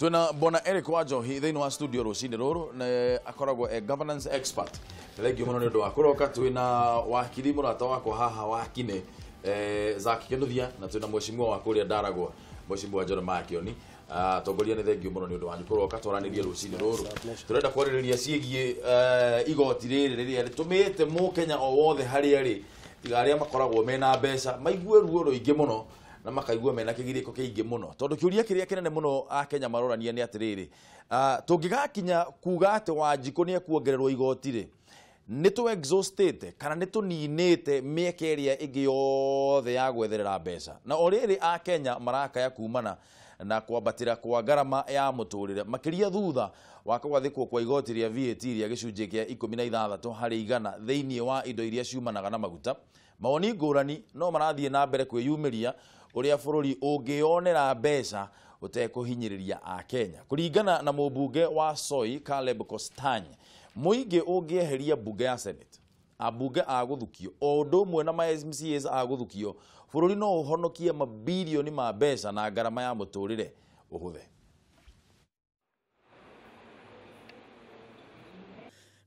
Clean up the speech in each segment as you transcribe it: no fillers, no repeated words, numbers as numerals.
Twina Bwana Eric Wanjohi thĩinĩ wa studio rũcinĩ rũrũ na akoragwo e governance expert. Thengiũ mũno nĩ ũndũ wa kũroka. Twina wakiri mũrata wakwa haha wakine Zack Kinuthia na twina mheshimiwa wa kũrĩa Ndaragwa mheshimiwa Jeremiah Kioni. Atongoria nĩ thengiũ mũno nĩ ũndũ wanyu kũroka twaranĩrie rũcinĩ rũrũ. Tũrenda kwarĩrĩria ciĩgiĩ igoti rĩrĩ rĩrĩa rĩtũmĩte mũkenya o wothe harĩa arĩ tiga arĩa makoragwo mena mbeca maigue ruo rũingĩ mũno na makaigua mena kĩgirĩko kĩingĩ mũno tondũ kĩũria kĩrĩa kĩnene mũno akenya marorania nĩ atĩrĩrĩ, tũngĩgakinya kuga atĩ Wanjikũ nĩ ekuongererwo igoti rĩ, nĩ tũ exhaustĩte kana nĩ tũninĩte mĩeke ĩrĩa ĩngĩ yothe ya gwetherera mbeca. Na o rĩrĩ akenya marakaya kumana na kwambatĩra kwa ngarama ya mũtũrĩre makĩria thutha wa kũgathĩkwo kwa igoti rĩa VAT rĩa gĩcunjĩ kĩa 16 harĩ igana thĩinĩ wa indo iria ciumanaga na maguta. Mawoni ngũrani no marathiĩ na mbere kwĩyumĩria ũrĩa bũrũri ũngĩonera mbeca ũtekũhinyĩrĩria akenya. Kũringana na mũmbunge wa Soi Caleb Kostany, mũingĩ ũngĩeheria mbunge ya Senate, ambunge a gũthukio o ũndũ ũmwe na ma MCAs a gũthukio, bũrũri no ũhonokie mabirioni ma mbeca na ngarama ya mũtũrĩre ũhũthe.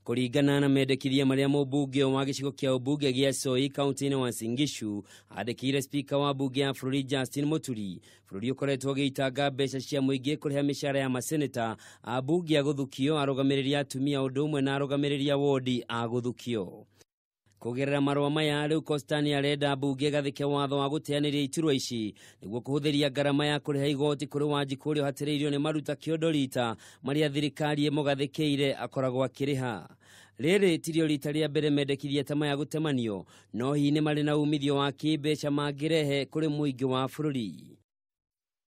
Kũringana na mendekithia marĩa mũmbunge wa gĩcigo kĩa ũmbunge gĩa Soi kaunti-inĩ wa Uasin Gishu andĩkĩire spika wa mbunge ya bũrũri Justin Muturi, bũrũri ũkoretwo ũgĩitanga mbeca cia mũingĩ kũrĩha mĩcara ya maseneta, ambunge a gũthukio, arũgamĩrĩri atumia ũndũ ũmwe na arũgamĩrĩri a wodi a gũthukio. Kũgerera marũa maya rĩu Kostani arenda mbunge ĩgathĩke watho wa gũteanĩria iturwa ici nĩguo kũhũthĩria ngarama ya kũrĩha igoti kũrĩ Wanjikũ ũrĩa ũhatĩrĩirio nĩ maruta kĩondo rita marĩa thirikari ĩmũgathĩkĩire akoragwo akĩrĩha. Rĩrĩ tirio rita rĩa mbere mendekithia ta maya gũtemanio, no hihi nĩ marĩ na umithio wa kĩmbeca mangĩrehe kũrĩ mũingĩ wa bũrũri.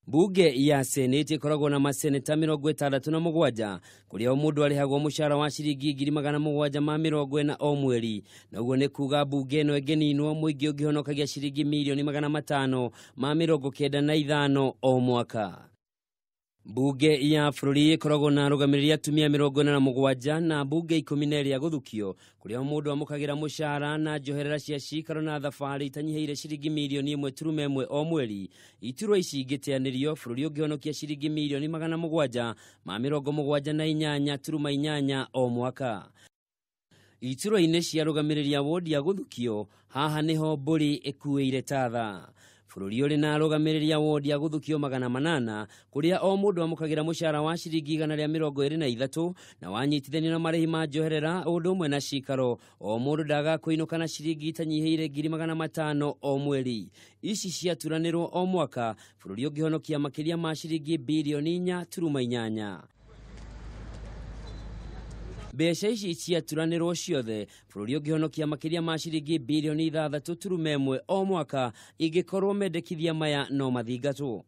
Mbunge ya Senate ĩkoragwo na maseneta 67 kũrĩa o mũndũ arĩhagwo mũcara wa ciringi 740 o mweri, na ũguo nĩ kuga mbunge ĩno ĩngĩninwo mũingĩ ũngĩhonokagia ciringi mirioni 595 o mwaka. Mbunge ya bũrũri ĩkoragwo na arũgamĩrĩri atumia 47 na mbunge 12 ya gũthukio kũrĩa o mũndũ amũkagĩra mũcara na njoherera cia cikaro na thabarĩ itanyihĩire ciringi mirioni 1.1 o mweri. Iturwa ici ingĩteanĩrio bũrũri ũngĩhonokia ciringi mirioni 778.8 o mwaka. Iturwa-inĩ cia arũgamĩrĩri a wodi ya gũthukio haha nĩho mbũri ĩkuĩire tatha. Bũrũri ũrĩ na arũgamĩrĩri a wodi ya gũthukio 800 kũrĩa o mũndũ amũkagĩra mũcara wa ciringi 123 na wanyitithanio na marĩhi ma njoherera ũndũ ũmwe na cikaro o mũndũ ndaga kũinũka na ciringi itanyihĩire 500,000 o mweri. Ici ciaturanĩrwo o mwaka bũrũri ũngĩhonokia makĩria ma ciringi birioni 4.8. Mbeca ici ciaturanĩrwo ciothe bũrũri ũngĩhonokia makĩria ma ciringi birioni 6.1 o mwaka ingĩkorwo mendekithia maya no mathingatwo.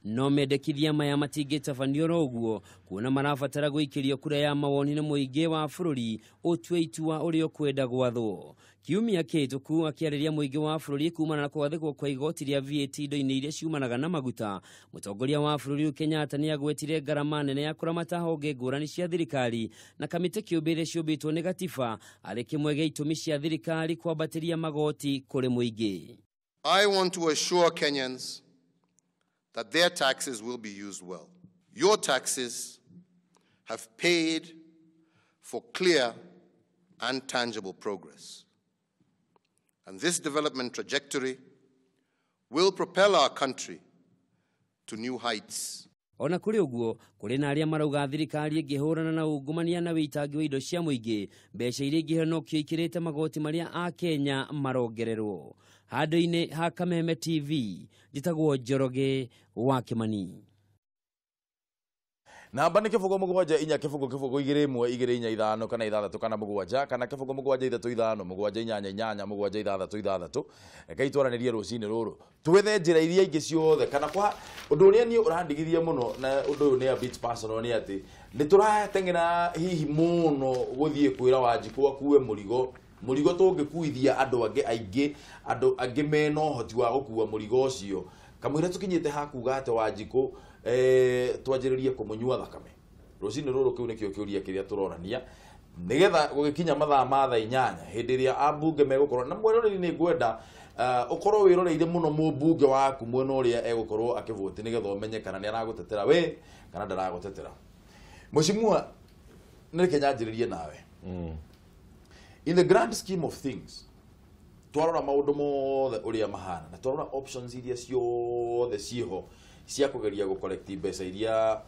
No mendekithia maya matingĩtabanio oro ũguo kuona marabatara gũikĩrio kura ya mawoni nĩ mũingĩ wa bũrũri ũtue itua ũrĩa ũkwenda gwathwo. Kiumia kĩhĩtũku akĩarĩria mũingĩ wa bũrũri kumana na kũgathĩkwo kwa igoti rĩa VAT indo-inĩ iria ciumanaga na maguta, mũtongoria wa bũrũri Kenyatta nĩ agwetire ngarama nene ya kũramata honge ngũrani cia thirikari na kamĩtĩ kĩũmbe iria ciũmbĩtwo nĩ gatiba arĩ kĩmwe gĩa itũmi cia thirikari kwambatĩria magoti kũrĩ mũingĩ. I want to assure Kenyans that their taxes will be used well. Your taxes have paid for clear and tangible progress. And this development trajectory will propel our country to new heights. Ona kũrĩ ũguo kũrĩ na arĩa marauga thirikari ĩngĩhũrana na ungumania na wĩitangi wa indo cia mũingĩ mbeca iria ingĩhonokio ikĩrĩte magoti marĩa akenya marongererwo. Handũ-inĩ ha Kameme TV njĩtagwo Njoroge wa Kĩmani. Namba nĩ 0 7 4 0 0 2 1 2 4 5 kana 6 kana 7 kana 0 7 3 5 7 8 8 7 6 6. Reke itwaranĩrie rũcinĩ rũrũ twethe njĩra iria ingĩ ciothe kana kwa ũndũ ũrĩa niĩ ũrandigithia mũno na ũndũ ũyũ nĩ a bit personal nĩ atĩ nĩ tũrateng'era hihi mũno gũthiĩ kwĩra Wanjikũ akue mũrigo mũrigo tũngĩkuithia andũ angĩ aingĩ andũ angĩ mena ũhoti wa gũkua mũrigo ũcio kamũira tũkinyĩte hakuga atĩ Wanjikũ twanjĩrĩrie kũmũnyua thakame rũcinĩ rũrũ. Kĩu nĩkĩo kĩũria kĩrĩa tũronania nigetha gũgĩkinya mathaa ma thaa 8 hĩndĩ ĩrĩa ambunge megũkorwo na mweroreri nĩ ngwenda Ukorwo wiroreire muno mubunge waku mwena uria egukorwo akivoti nigetha umenye kana ni aragutetera we kana ndaragutetera. Mheshimiwa, nireke nyanjiririe nawe. In the grand scheme of things, twarora maundu mothe uria mahana na twarora options iria ciothe ciho cia kugeria gu collect mbeca iria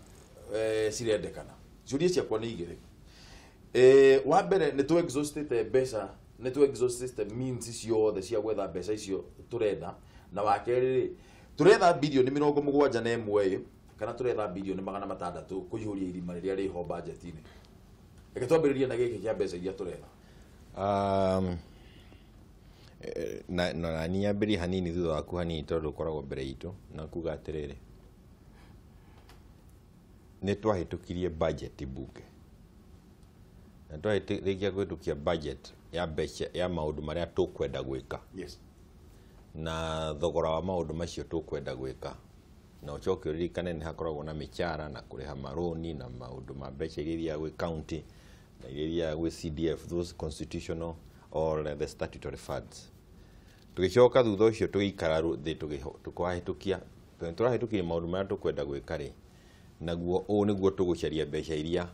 cirendekana. Ciũria ciakwa nĩ igĩrĩ. Wa mbere nĩ tũ exhaustĩte mbeca, nĩ tũ exhaustĩte means ciothe cia gwetha mbeca icio tũrenda, na wa kerĩ rĩ, tũretha bilioni 71 kana tũretha bilioni 600 kũihũria irima rĩrĩa rĩho budget-inĩ. Reke twambĩrĩrie na gĩkĩ kĩa mbeca iria tũretha. Na niambĩrĩrie hanini thutha waku hanini tondũ ũkoragwo mbere itũ na kuga atĩrĩrĩ, nĩ twahĩtũkirie budget bunge na twarĩkia kũhĩtũkia budget ya mbeca ya maũndũ marĩa tũkwenda gwĩka. Yes. Na thogora wa maũndũ macio tũkwenda gwĩka, na ũcoke ũririkane nĩ hakoragwo na mĩcara na kũrĩha marũni na maũndũ ma mbeca iria ithiaga gwĩ county na iria ithiaga gwĩ CDF, those constitutional or the statutory funds. Tũgĩcoka thutha ũcio tũgĩikara thĩ tũkahĩtũkia, tondũ tũrahĩtũkirie maũndũ marĩa tũkwenda gwĩka rĩ, naguo ũũ nĩguo tũgũcaria mbeca iria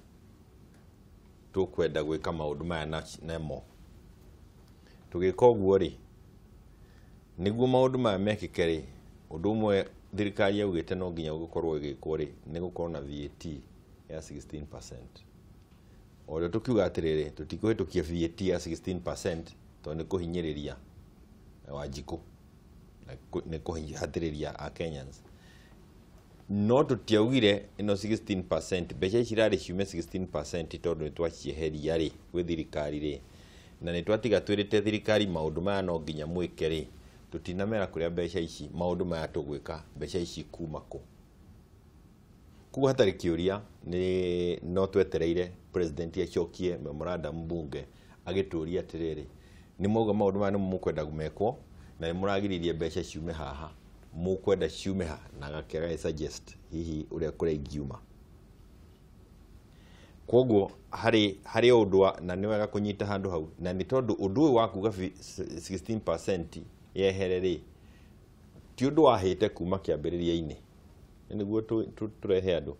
tũkwenda gwĩka maũndũ maya namo. Tũgĩka ũguo rĩ, nĩguo maũndũ maya mekĩke rĩ, ũndũ ũmwe thirikari yaugĩte no nginya gũkorwo ĩgĩkwo rĩ, nĩ gũkorwo na VAT ya 16%. O ũrĩa tũkiuga atĩrĩrĩ, tũtikũhĩtũkia VAT ya 16% tondũ nĩ kũhinyĩrĩria Wanjikũ, nĩ kũhatĩrĩria a Kenyans. No tũtiaugire ĩno 16%, mbeca ici irarĩ ciume 16% tondũ nĩ twacieheria rĩ gwĩ thirikari rĩ, na nĩ twatiga twĩrĩte thirikari maũndũ maya no nginya mwĩke rĩ, tũtinamera kũrĩa mbeca ici maũndũ maya tũgwĩka mbeca ici kuma kũ. Koguo hatarĩ kĩũria nĩ no twetereire president acokie memorandum bunge agĩtũria atĩrĩrĩ, nĩ mwauga maũndũ maya nĩ mũkwenda mekwo na nĩ mũragiririe mbeca ciume haha, mũkwenda ciume ha, na agakĩaga suggest hihi ũrĩa kũrĩa ingiuma. Koguo harĩ ũndũ na nĩ wega kũnyita handũ hau, na nĩ tondũ ũndũ ũyũ wa kuga 16% yehere rĩ, ti ũndũ wahĩte kuma kĩambĩrĩria-inĩ, nĩguo tũrehe andũ,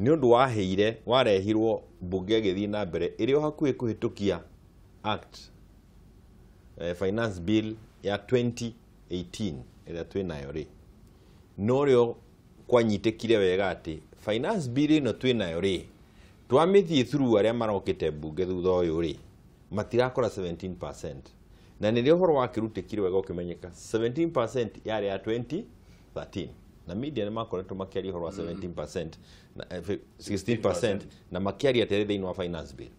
nĩ ũndũ wahĩire warehirwo bunge ĩgĩthiĩ na mbere ĩrĩ o hakuhĩ kũhĩtũkia act finance bill ya 2018 ĩrĩa twĩnayo rĩ, no rĩo kwanyitĩkire wega atĩ finance bill ĩno twĩnayo rĩ, twamĩthiĩ through arĩa marokĩte bunge thutha ũyũ rĩ, matirakora 17%. Na nĩrĩo ũhoro wakĩrutĩkire wega ũkĩmenyeka 17% yarĩ ya 2013, na media nĩ makoretwo makĩaria ũhoro wa 17% na 16% na makĩaria atĩ thĩinĩ wa finance bill.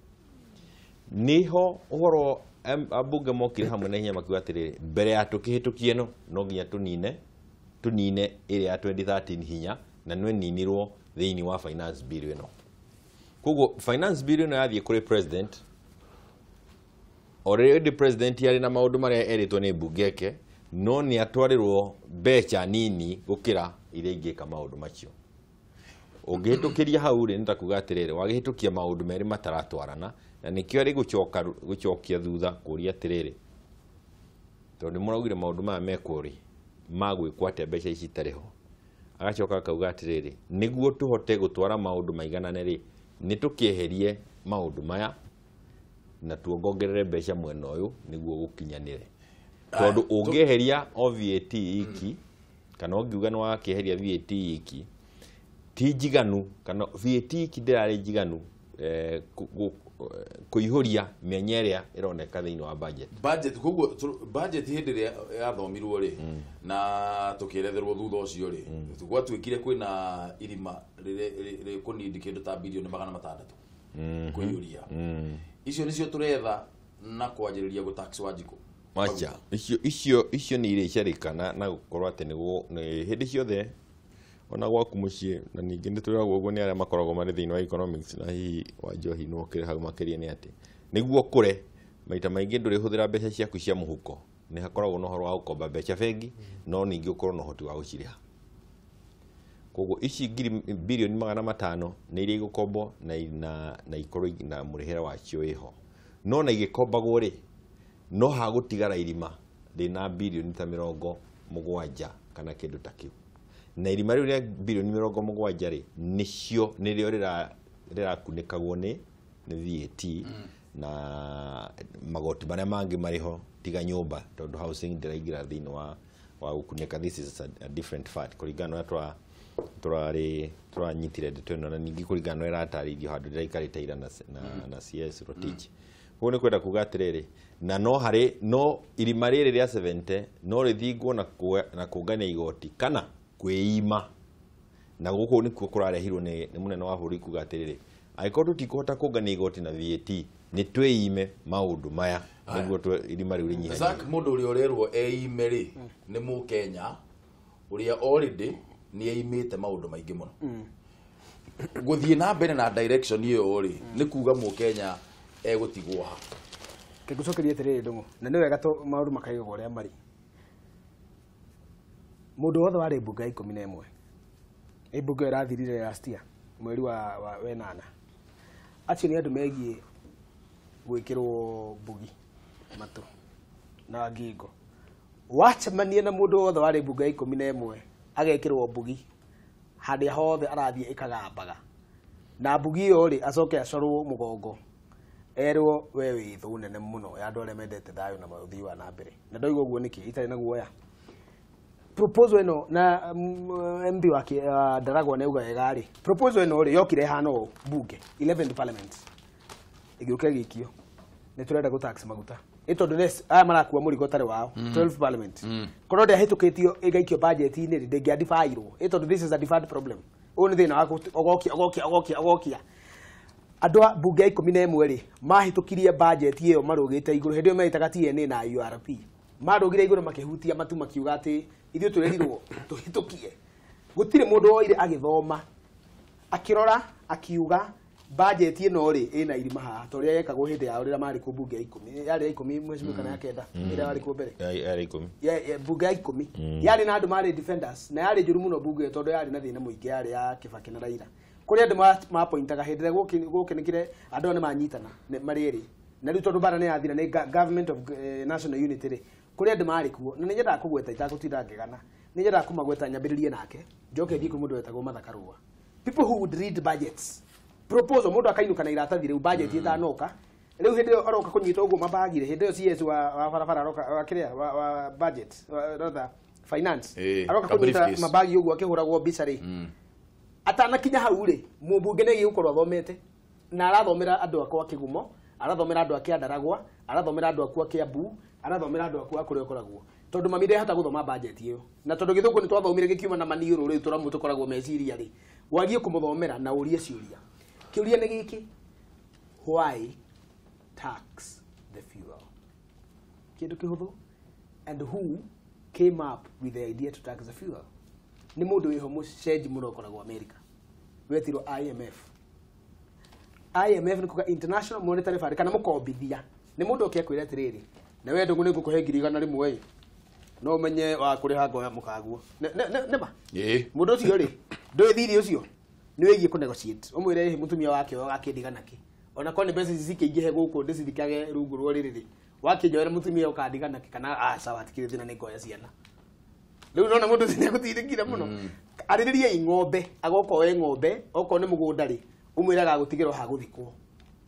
Niho ũhoro ambunge mokire hamwe na hinya makiuga atĩrĩrĩ, mbere ya tũkĩhĩtũkie ĩno no nginya tũnine ĩrĩa ya 2013 hinya, na nĩ ĩninirwo thĩinĩ wa finance bill ĩno. Koguo finance bill ĩno yathiĩ kũrĩ president, already president yarĩ na maũndũ marĩa erĩtwo nĩ mbunge eke, no nĩ atwarĩrwo mbeca nini gũkĩra iria ingĩka maũndũ macio. Ũngĩhĩtũkĩria hau rĩ, nĩ ta kuga atĩrĩrĩ, wagĩhĩtũkia maũndũ merĩ mataratwarana, na nĩkĩo arĩ gũcokia thutha kũria atĩrĩrĩ, tondũ nĩ mũraugire maũndũ maya mekwo rĩ, magwĩkwo atĩa mbeca ici itarĩ ho. Agacoka akauga atĩrĩrĩ, nĩguo tũhote gũtwara maũndũ maiganane rĩ, nĩ tũkĩeherie maũndũ maya na tuongongerere mbeca mwena ũyũ nĩguo gũkinyanĩre. Tondũ ũngĩeheria o VAT iki, kana ũngiuga nĩ wakĩeheria VAT iki, ti njiganu, kana VAT iki ndĩrarĩ njiganu kũihũria mĩanya ĩrĩa ĩroneka thĩinĩ wa budget. Budget, koguo budget hĩndĩ ĩrĩa yathomirwo rĩ, na tũkĩeretherwo thutha ũcio rĩ, gwatuĩkire kwĩna irima rĩkũnindi kĩndũ ta bilioni 600 kũiyũria. Icio nĩcio tũretha na kwanjĩrĩria gũ tax Wanjikũ. Macha, icio nĩ iria icarĩka na gũkorwo atĩ nĩ hĩndĩ ciothe ona gwaku mũciĩ, na ningĩ nĩ twĩragwo ũguo nĩ arĩa makoragwo marĩ thĩinĩ wa economics, na hihi Wanjohi no ũkĩrĩ hau makĩria, nĩ atĩ nĩguo ũkũre maita maingĩ ndũrĩhũthĩra mbeca ciaku cia mũhuko, nĩ hakoragwo na ũhoro wa gũkomba mbeca bengi, no ningĩ ũkorwo na ũhoti wa gũcirĩha. Koguo ici bilioni 500 nĩ iria igũkombwo na ikorwo na mũrĩhĩre wacio wĩho, no na igĩkombagwo rĩ, no hagũtigara irima Ndĩna bilioni ta 70 kana kĩndũ ta kĩu. Na irima rĩu rĩa bilioni 70 rĩ, nĩcio nĩrĩo rĩrakunĩkagwo nĩ VAT na magoti marĩa mangĩ marĩho tiga nyũmba, tondũ housing ndĩraingĩra thĩinĩ wa gũkunĩka. This is a different fact kũringana na ũrĩa tũranyitire ndeto ĩno, na ningĩ kũringana na ũrĩa ĩratarĩirio handũ ndĩraikarĩte ira na CS Rotich. Koguo nĩ kwenda kuga atĩrĩrĩ, na no harĩ no irima rĩrĩ rĩa 70 no rĩthingwo na kũngania igoti kana kwĩima, na gũkũ nĩkuo kũrarehirwo nĩ mũnene wa bũrũri kuga atĩrĩrĩ, angĩkorwo tũtikũhota kũngania igoti na VAT nĩ twĩime maũndũ maya nĩguo irima rĩu rĩnyihanyihe. Zack, mũndũ ũrĩa ũrerwo eime rĩ nĩ Mũkenya ũrĩa already nĩ eimĩte maũndũ maingĩ mũno. Gũthiĩ na mbere na direction ĩyo rĩ nĩ kuga Mũkenya egũtigwo ha. Kĩngũcokeria atĩrĩrĩ Ndũng'ũ, na nĩ wega maũndũ makaigwo ũrĩa marĩ. Mũndũ wothe warĩ mbunge ya 11, ĩ mbunge ĩyo ĩrathirire last year mweri wa 8, acio nĩ andũ megiĩ gwĩkĩrwo mbugi matũ na ngingo. Wacemania na mũndũ wothe warĩ mbunge ya 11 agekĩrwo mbugi harĩa hothe arathiĩ ĩkagambaga, na mbugi ĩyo rĩ acoke acorwo mũgongo erwo we wĩ thũ nene mũno ya andũ arĩa mendete thayũ na ũthii wa na mbere. Na ndoiga ũguo nĩkĩ itarĩ na guoya. Proposal ĩno na MP wa Ndaragwa nĩ auga wega rĩ, proposal ĩno rĩ yokire ĩhana ũũ mbunge 11th parliament ĩgĩũka ĩgĩikio nĩ tũrenda gũ tax maguta ĩ tondũ aya marakua mũrigo ũtarĩ wao 12 parliament korwo ndĩahĩtũkĩtio ĩgaikio budget-inĩ rĩ ndĩngĩandibairwo ĩ tondũ this is a deferred problem. Ũyũ nĩ thĩna wa ũgokia andũ a mbunge ya 11 rĩ mahĩtũkirie budget ĩyo marũgĩte igũrũ hĩndĩ ĩyo meĩtaga TNA na URP marũgire igũrũ makĩhutia matu makiuga atĩ ithuĩ tũrerirwo tũhĩtũkie. Gũtirĩ mũndũ woire agĩthoma akĩrora akiuga budget ĩno rĩ ĩna irima haha ta ũrĩa yekagwo hĩndĩ yao rĩrĩa marĩ kuo mbunge ya 10 yarĩ ya 10 mheshimiwa kana ya 9 ĩrĩa warĩ kuo mbere yarĩ 10 mbunge ya 10 yarĩ na andũ marĩ defenders na yarĩ njũru mũno mbunge tondũ yarĩ na thĩna mũingĩ yarĩ ya Kibaki na Raila kũrĩa andũ mapointaga hĩndĩ ĩrĩa gũkĩnĩkire andũ nĩ manyitana marĩ erĩ na rĩu tondũ bara nĩ yathira nĩ government of national unity rĩ kũrĩa andũ marĩ kuo na nĩ nyendaga kũgweta itagũtinda ngĩgana nĩ nyendaga kũmagweta nyambĩrĩrie nake njoke thiĩ kwĩ mũndũ wetagwo Martha Karua. People who would read budgets proposal mũndũ akainũka na iratathi rĩu budget ĩtanoka rĩu hĩndĩ ĩyo aroka kũnyita ũguo mabagire hĩndĩ ĩyo CS wa barabara aroka wa kĩrĩa wa budget rather finance aroka kũnyita mabagi ũguo akĩhũragwo mbica rĩ atanakinya hau rĩ mũmbunge nĩ gũkorwo athomete na arathomera andũ akwa Kĩgumo, arathomera andũ a Kĩandaragwa, arathomera andũ aku a Kĩambu, arathomera andũ aku a kũrĩa ũkoragwo tondũ mami ndehota gũthoma budget ĩyo na tondũ gĩthũngũ nĩ twathomire gĩkiuma na maniũrũ rĩu tũramũ tũkoragwo meciria rĩ wagie kũmũthomera na ũrie ciũria. Kĩũria nĩ gĩkĩ, why tax the fuel? Kĩndũ kĩhũthũ. And who came up with the idea to tax the fuel? Nĩ mũndũ wĩho mũcenji mũno ũkoragwo America wetirwo IMF. IMF nĩ kuga International Monetary Fund kana mũkombithia nĩ mũndũ ũke akwĩra atĩrĩrĩ na we Ndũng'ũ nĩ ngũkũhe 100,000 ĩ no ũmenye wa kũrĩha ngoya mũkaguo nĩma mũndũ ũcio rĩ ndũĩ thirĩ ũcio nĩ wĩgiĩ kũ negotiate ũmwĩre ĩ mũtumia wake ũgakĩndiga nakĩ ona korwo nĩ mbeca ici cikĩingĩhe gũkũ ndĩcithikage rungu rwa rĩrĩ rĩ wakĩnjoera mũtumia ũkandiga nakĩ kana aca watikĩrĩ thĩna nĩ ngoya ciana rĩu nona mũndũ ũcio nĩegũtindĩkire mũno. Arĩrĩriai ng'ombe agoka oe ng'ombe okorwo nĩ mũgũnda rĩ ũmwĩre agagũtigĩrwo ha gũthikwo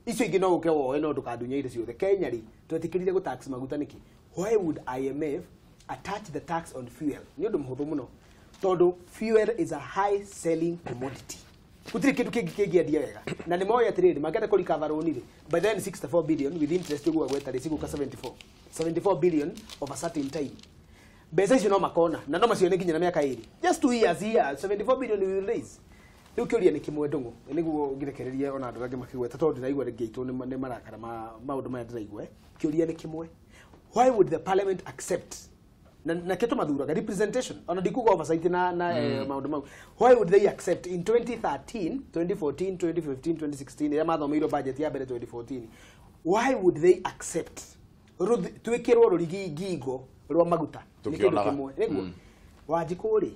icio ingĩ no ũke woe no ndũkandunye indo ciothe. Kenya rĩ twetĩkĩrire gũ tax maguta nĩkĩ? Why would IMF attach the tax on fuel? Nĩ ũndũ mũhũthũ mũno tondũ fuel is a high selling commodity. Gũtirĩ kĩndũ kĩngĩ kĩngĩendia wega na nĩ moĩ atĩrĩrĩ mangĩenda kũ recover rũni rĩ by then 64 billion with interest ũguo agweta rĩ cigũka 74 billion of a certain time. Mbeca icio no makona na no macione nginya na mĩaka ĩrĩ just 2 years here 74 billion we will raise. Rĩu kĩũria nĩ kĩmwe Ndũng'ũ nĩguo ngĩrekererie ona andũ angĩ makĩgweta tondũ ndĩraigua ngĩitwo nĩ marakara ma maũndũ maya ndĩraigua. Kĩũria nĩ kĩmwe, why would the parliament accept na kĩo tũmathuraga representation ona ndikuga oversight na maũndũ mau, why would they accept in 2013 2014 2015 2016 ĩrĩa mathomeirwo budget ya mbere 2014 why would they accept twĩkĩrwo rũrigi ngingo rwa maguta? Nĩ kĩndũ kĩmwe nĩguo Wanjikũ rĩ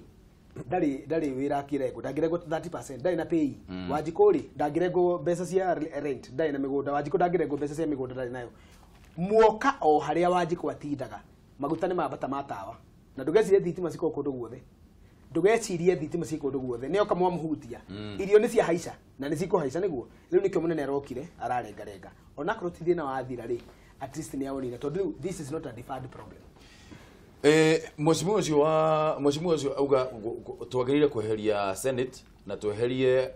ndarĩ wĩra akĩrengwo ndangĩrengwo 30% ndarĩ na pay. Wanjikũ rĩ ndangĩrengwo mbeca cia rent ndarĩ na mĩgũnda. Wanjikũ ndangĩrengwo mbeca cia mĩgũnda ndarĩ nayo. Muoka o harĩa Wanjikũ atindaga Maguta nĩ mambata ma tawa. Na ndũgecirie thitima cikorwo kũndũ guothe. Ndũgecirie thitima ci kũndũ guothe. Nĩyo kamwa mũhutia. Irio nĩ ciahaica na nĩ cikũhaica nĩguo. Rĩu nĩkĩo mũnene arokire ararengarenga. Onakorwo ti thĩna wathira rĩ, at least nĩ awonire tondũ rĩu this is not a deferred problem. Mheshimiwa ũcio auga twagĩrĩire kweheria Senate na tweherie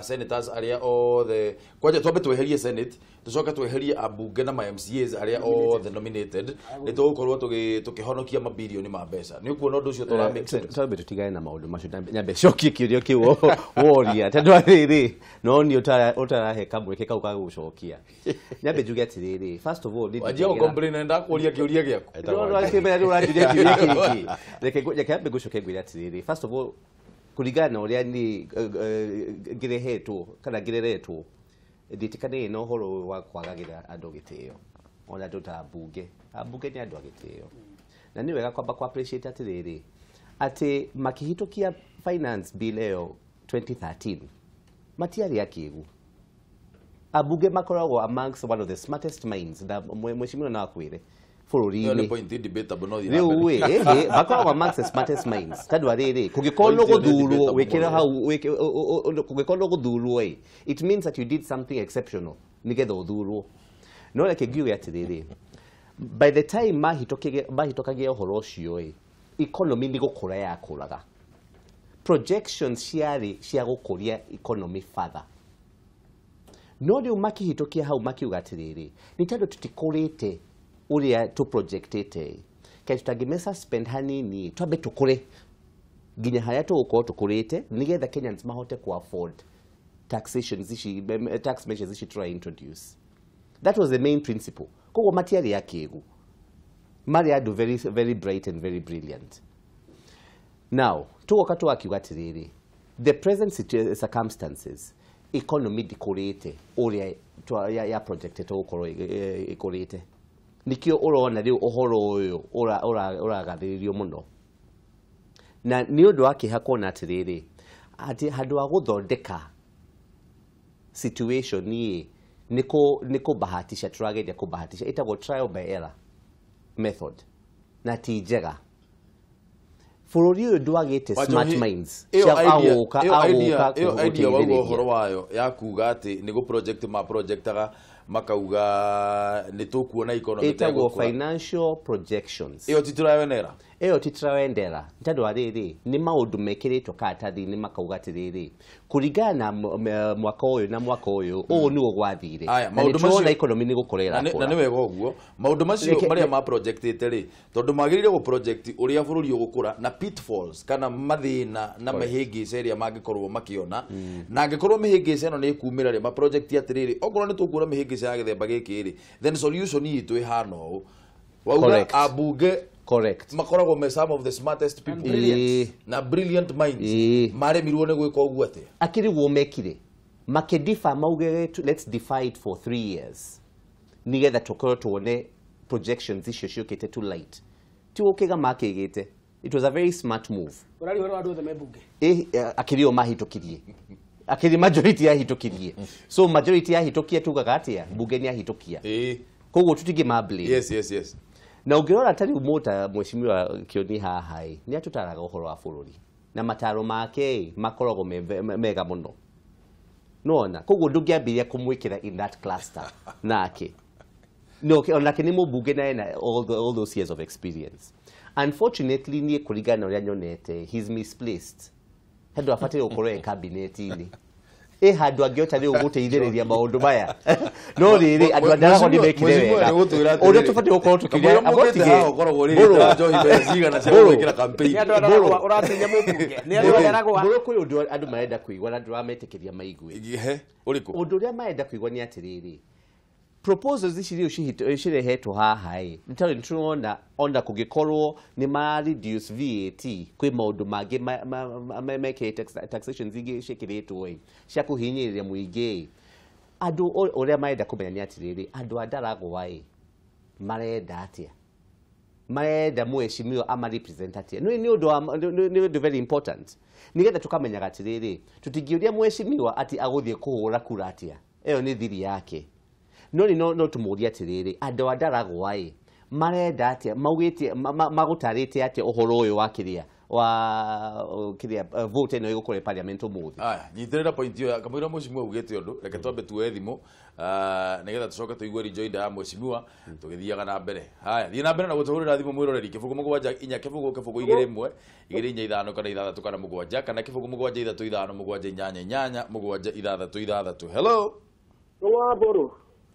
senators arĩa othe kwanja twambe tweherie Senate tucoke tweherie ambunge na ma MCAs arĩa othe nominated nĩ tũgũkorwo tũkĩhonokia mabilioni ma mbeca. Nĩ ũkuona ũndũ ũcio tora make sense? Twambe tũtigane na maũndũ macio nyambe cokie kĩũria kĩu woria tondũ atĩrĩrĩ no niĩ ũtarahe kamweke kau ga gũcokia. Nyambe njuge atĩrĩrĩ, first of all wanjia gũ-complain na ndakũria kĩũria gĩaku. Ũranjũria kĩũria kĩngĩ. Reke nyambe ngũcoke ngwĩre atĩrĩrĩ, first of all kũringana na ũrĩa niĩ ngĩrehetwo kana ngĩreretwo ndiĩtĩkanĩire na ũhoro ũyũ wa kwagagĩra andũ gĩtĩo ona andũ ta ambunge. Ambunge nĩ andũ a gĩtĩo na nĩ wega kwamba ku appreciate atĩrĩrĩ atĩ makĩhĩtũkia finance bill ĩyo 2013 matiarĩ akĩgu. Ambunge makoragwo amongst one of the smartest minds na mheshimiwa no akwĩre Ĩyo nĩ bũrũri-inĩ. point debatable no thiĩ na Rĩu mbere. ĩ makoragwo amongst the smartest minds tondũ arĩrĩ kũngĩkorwo nĩ Point ĩyo nĩ gũthurwo debatable wĩkĩre mũno. hau kũngĩkorwo nĩ gũthurwo ĩ it means that you did something exceptional nĩgetha ũthurwo. No reke ngiuge atĩrĩrĩ, by the time mahĩtũkagia ũhoro ũcio ĩ economy nĩ gũkũra yakũraga. Projections ciarĩ cia gũkũria economy further. No rĩu makĩhĩtũkia hau makiuga atĩrĩrĩ nĩ tondũ tũtikũrĩte ũrĩa tũprojectĩte kaĩ tũtangĩme suspend hanini twambe tũkũre nginya harĩa tũgũkorwo tũkũrĩte nĩgetha Kenyans mahote ku afford taxations ici tax measures ici tũra introduce. That was the main principle. Koguo matiarĩ akĩgu, marĩ andũ very, very bright and very brilliant. Now tũgoka tũgakiuga atĩrĩrĩ the present circumstances economy ndĩkũrĩte ũrĩa ya projectĩtwo gũkorwo ĩkũrĩte. Nĩkĩo ũrona rĩu ũhoro ũyũ ũragathĩrĩrio mũno na nĩ ũndũ wa kĩeha kuona atĩrĩrĩ atĩ handũ ha gũthondeka situation ĩ nĩ kũbahatisha tũrageria kũbahatisha ĩtagwo trial by error method na ti njega. Bũrũri ũyũ ndwagĩte smart minds ĩyo cia idea agũka ĩyo idea agũka ĩyo idea wauga gũteithĩrĩria. ũhoro wayo ya kuga atĩ nĩ gũ project ma projectaga makauga nĩ tũkuona economy ta Ĩtagwo ĩgũkũra. financial projections. Ĩyo ti tũrawenera. Ĩyo ti tũrawendera tondũ arĩrĩ nĩ maũndũ mekĩrĩtwo karatathi-inĩ makauga atĩrĩrĩ kũringana na mwaka ũyũ na mwaka ũyũ ũũ nĩguo gwathire Aya, na maũndũ nĩ tũrona macio- economy nĩ gũkũra na nĩ ĩrakũra. wega ũguo maũndũ macio marĩa ma projectĩte rĩ tondũ magĩrĩire gũ project ũrĩa bũrũri ũgũkũra na pitfalls kana mathĩna na mĩhĩngĩca ĩrĩa mangĩkorwo makĩona na angĩkorwo mĩhĩngĩca ĩno nĩ ĩkumĩra rĩ ma project atĩrĩrĩ okorwo nĩ tũkuona mĩhĩngĩca ya gĩthemba gĩkĩ rĩ then solution itũ ĩhana ũũ wauga Correct. ambunge Correct. makoragwo me some of the smartest people Ĩĩ. na brilliant minds Ĩĩ. maremirwo nĩ gwĩka ũguo atĩa? Akĩrĩ guo mekire makĩdifa mauge let's defy it for 3 years nĩgetha tũkorwo tuone projections icio ciũkĩte too light ti gũkĩga makĩgĩte. It was a very smart move. Ũraria ũhoro wa andũ othe me mbunge. Akĩrĩ o mahĩtũkirie akĩrĩ majority yahĩtũkirie so majority yahĩtũkia tugaga atĩa mbunge nĩ yahĩtũkia Ĩĩ. koguo tũtingĩ ma blame. Yes yes yes. Na ũngĩrora ta rĩu mũta mheshimiwa Kĩoni haha ĩ nĩ atũtaraga ũhoro wa bũrũri na mataro make ĩ makoragwo mega mũno nona koguo ndũngĩambĩrĩria kũmwĩkĩra in that cluster nake no onake nĩ mũmbunge na ena all those years of experience. Unfortunately niĩ kũringana na ũrĩa nyonete he's misplaced handũ abataire gũkorwo e cabinet-inĩ ĩ handũ angĩhota rĩu gũteithĩrĩria maũndũ maya no rĩrĩ andũ a Ndaragwa nĩ mekire wega ũrĩa tũbatiĩ gũkorwo tũkiuga Nĩ andũ a Ndaragwa ũratinya mũmbunge. Nĩ andũ a Ndaragwa. Mbũrũ kwĩ ũndũ andũ marenda kũigua na ndũrametĩkĩria maigue. Ũndũ ũrĩa marenda kũigua nĩ atĩrĩrĩ proposals ici rĩu cirehetwo haha ĩ nĩ tondũ nĩ tũrona ona kũngĩkorwo nĩ ma reduce VAT kwĩ maũndũ mangĩ mekĩrĩte taxations ingĩ ciĩkĩrĩtwo ĩ cia kũhinyĩrĩria mũingĩ ĩ andũ ũrĩa marenda kũmenya nĩ atĩrĩrĩ andũ a Ndaragwa ĩ marenda atĩa marenda mheshimiwa ama represent atĩa nĩ ũndũ wa nĩ ũndũ very important nĩgetha tũkamenyaga atĩrĩrĩ tũtingĩũria mheshimiwa atĩ agũthiĩ kũhũra kura atĩa ĩyo nĩ thiri yake no nĩ no tũmũrie atĩrĩrĩ andũ a Ndaragwa ĩ Marenda atia maugĩtie magũtarĩte atia ũhoro ũyũ wa kĩrĩa wa kĩrĩa vote ĩno ĩgũkorwo parliament ũmũthĩ. Aya, nyitĩrĩra point ĩyo kamũira mheshimiwa ugĩte ũndũ, reke twambe tuoe thimũ nĩgetha tũcoke tũigue rejoinder ya mheshimiwa tũgĩthiaga na mbere. Haya, thiĩ na mbere na gũtũhũrĩra thimũ mwĩroreri 0 7 4 0 0 2 1 2 4 5 kana 6 kana 7 kana 0 7 3 5 7 8 8 7 6 6. Hello. Wa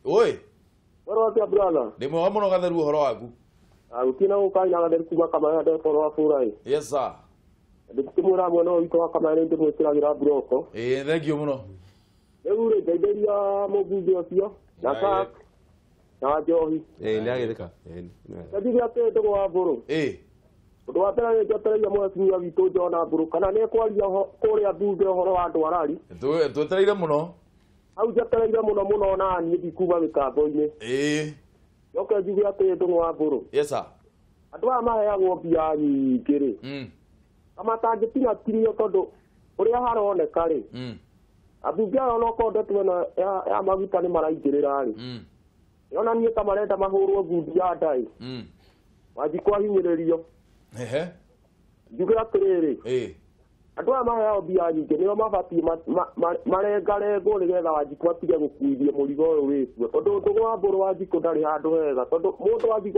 Oi. Wero atia brother. Ndĩ mwega mũno Gatheru, ũhoro waku? Gũtirĩ na gũkaina Gatheru kuma Kamaya ndetoro wa bũrai. Yes sir. Ndĩkĩmwĩra mwena ũyũ witũ wa Kamaya nĩ ndĩmwĩkĩragĩra mburoko. Ĩĩ, thank you mũno. Rĩu rĩ, ndeithĩria mũmbunge ũcio na Kak na Njohi. Ĩĩ, nĩagĩthĩka. Njuge atĩ Ndũgũ wa Mbũrũ. Ĩĩ. Ũndũ wa mbere nĩ njetereire mheshimiwa witũ John Mbũrũ kana nĩ ekwaria kũrĩa mbunge ũhoro wa andũ arari. Twetereire mũno. Hau njetereire mũno mũno na niĩ ndikuuma mĩtambo-inĩ. Ĩĩ. Njoke njuge atĩ Ndũgũ wa Mbũrũ. Yes sir. Andũ aya maheagwo mbia nyingĩ rĩ. Matangĩtinatirio tondũ ũrĩa haroneka rĩ. Ambunge aya onokorwo ndeto ĩno ya maguta nĩ maraingĩrĩra rĩ. Yonanie ta marenda mahũrwo ngundi ya ndai. Wanjikũ ahinyĩrĩrio. Ehe. Njuge atĩrĩrĩ. Ĩĩ. Andũ aya maheagwo mbia nyingĩ nĩo mabatiĩ marengarengwo nĩgetha Wanjikũ atige gũkuithia mũrigo ũyũ wĩkuo. Tondũ Ndũgũ wa Mbũrũ Wanjikũ ndarĩ handũ hega tondũ mũndũ athiĩ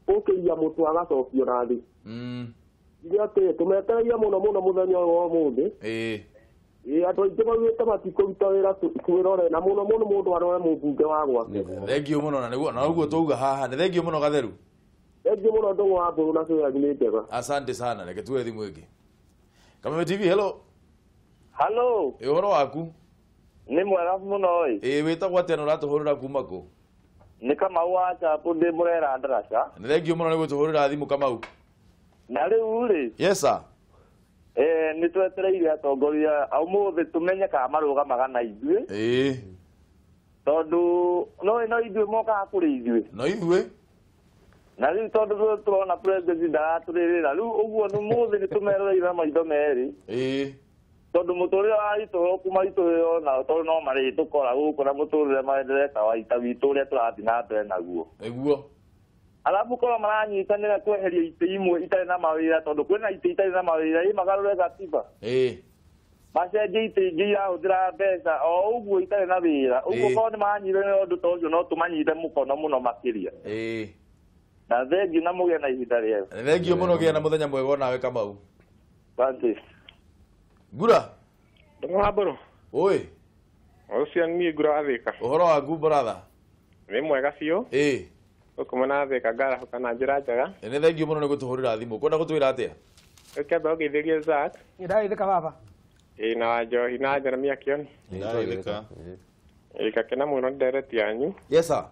gũkĩria mũtwe agacokio na thĩ. Njuge atĩrĩ tũmetereire mũno mũno mũthenya ũyũ wa ũmũthĩ. Ĩĩ. Ĩĩ, andũ aingĩ maugĩte matikũruta wĩra twĩrore na mũno mũno mũndũ arore mũmbunge wa gwake. Thank you mũno na nĩguo na ũguo twauga haha. Nĩ thank you mũno Gatheru. Thank you mũno Ndũgũ wa Mbũrũ na cũĩ yanyu nĩ njega. Asante sana, reke tuoe thimũ ĩngĩ. Kameme TV, hello. Hello. Ĩ, ũhoro waku? Nĩ mwega mũno ĩ. Ĩ, wĩtagwo atĩa na ũratũhũrĩra kuma kũ? Nĩ Kamau wa Chapu ndĩ Mũrera Ndaraca. Nĩ thank you mũno nĩ gũtũhũrĩra thimũ Kamau. Na rĩu rĩ. Yes sir. Nĩ twetereire atongoria a ũmũthĩ tũmenye kana marũgamaga na ithuĩ. Ĩĩ. Tondũ no ithuĩ mokaga kũrĩ ithuĩ. No ithuĩ. Na rĩu tondũ tũrona president ndaratũrĩrĩra rĩu ũguo nĩ ũmũthĩ nĩ tũmeroreire maitho merĩ. Ĩĩ. Tondũ mũtũrĩre wa itũra kuma itũrĩre ona tondũ no marĩtũkora gũkũ na mũtũrĩre maenderee kawaida witũ ũrĩa tũrathiĩ na mbere naguo. Nĩguo. Alafu korwo maranyitanĩra kweheria itĩ imwe itarĩ na mawĩra tondũ kwĩna itĩ itarĩ na mawĩra ĩ magarũre gatiba. Ĩĩ. Macenjie itĩ ingĩ irahũthĩra mbeca o ũguo itarĩ na wĩra. Ũguo korwo nĩ maranyitanĩra ũndũ ta ũcio no tũmanyite mũkono mũno makĩria. Ĩĩ. Na thengiũ na mũgĩe na ihinda rĩega. Thengiũ mũno, gĩa na mũthenya mwega onawe Kamau. Asante. Ngura. Ndũgũ wa Mbũrũ. Oi. Ũcio niĩ Ngura wa Thĩka. Ũhoro waku brother? Nĩ mwega biũ. Ĩĩ. Gũkũ na Thĩka ngarahũka na njĩra njega. Nĩ thengiũ mũno nĩ gũtũhũrĩra thimũ. Ũkwenda gũtwĩra atĩa? Ũkĩamba ũgeithĩrie Zack. Ndagĩthĩka baba. Ĩĩ, na Wanjohi na Jeremia Kĩoni. Ndagĩthĩka. Ĩĩ, ngakena mũno nĩ ndereti yanyu. Yes sir.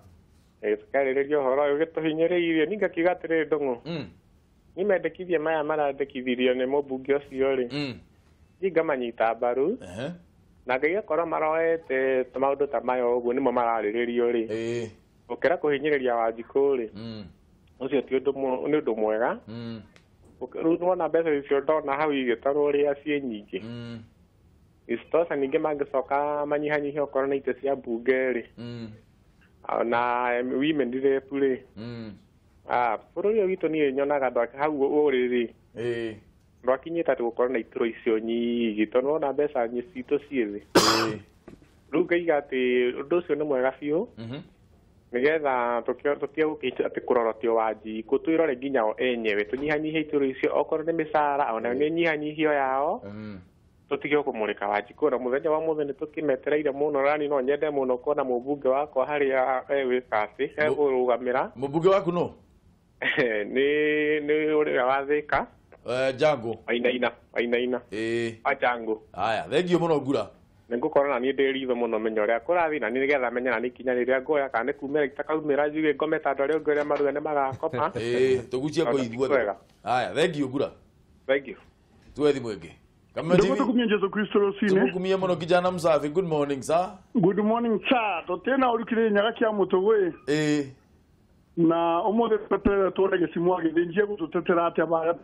Ĩĩ, tũkarĩrĩria ũhoro ũyũ gĩtũhinyĩrĩirie. Niĩ ngakiuga atĩrĩrĩ Ndũng'ũ. Niĩ mendekithia maya marandekithirio nĩ mũmbunge ũcio rĩ. Niĩ ngamanyita mbaru. Na ngĩgĩkorwo maroete maũndũ ta maya ũguo nĩmo mararĩrĩrio rĩ. Gũkĩra kũhinyĩrĩria Wanjikũ rĩ. Ũcio ti ũndũ nĩ ũndũ mwega. Rĩu nĩwona mbeca icio ndona hau igĩtarwo ũrĩa ciĩ nyingĩ. Isitosha ningĩ mangĩcoka manyihanyihie okorwo nĩ itĩ cia mbunge rĩ. Na women rep rĩ. Bũrũri ũyũ witũ niĩ nyonaga hau ũrĩ rĩ. Ndwakinyĩte atĩ gũkorwo na itũro icio nyingĩ tondũ nĩwona mbeca citũ ciĩ thĩ. Rĩu ngaiga atĩ ũndũ ũcio nĩ mwega biũ. Nĩgetha tũtige gũkĩte atĩ kũrorotio Wanjikũ twĩrore nginya o enyewe tũnyihanyihie itũro icio okorwo nĩ mĩcara ona nĩ nyihanyihio yao. Tũtige kũmũrĩka Wanjikũ na mũthenya wa mũthĩ nĩ tũkĩmetereire mũno na niĩ no nyende mũno kuona mũmbunge wakwa harĩa egwĩka atĩ egũrũgamĩra. Mũmbunge waku nũ? Nĩ ũrĩa wa Thĩka. Jango. Wainaina, Wainaina. Ĩĩ. Wa Jango. Haya, thank you mũno Ngura. Nĩngũkorwo na niĩ ndĩ ritho mũno menye ũrĩa kũrathiĩ na nĩgetha menye na nĩ ikinya rĩrĩa nguoya kana nĩ kumĩra itakaumĩra njuge ngome ta andũ arĩa ũngĩ ũrĩa maruga nĩ magakoma. Ĩĩ, tũgucie ngũ ithuothe. Haya, thank you Ngura. Thank you. Tuoe thimũ ĩngĩ. Kameme TV. Ndugu Jesu Kristo rũcinĩ. Tũgũkumia mũno kijana msafi. Good morning sir. Good morning sir. Tũtĩna ũrukire nyaga kĩa mũtũgũ. Ĩĩ. Na ũmũthĩ tweterere tuone gĩcimũ agĩthĩnjie gũtũtetera atĩa bara.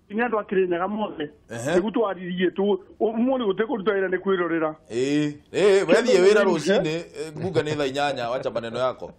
Nĩ andũ akĩrĩ nyaga mothe. Nĩguo twaririe tu ũmũthĩ gũtikũruta wĩra nĩ kwĩrorera. Ĩĩ. Ĩĩ, wethiĩ wĩra rũcinĩ, bunga nĩ thaa 8 wacha maneno yako.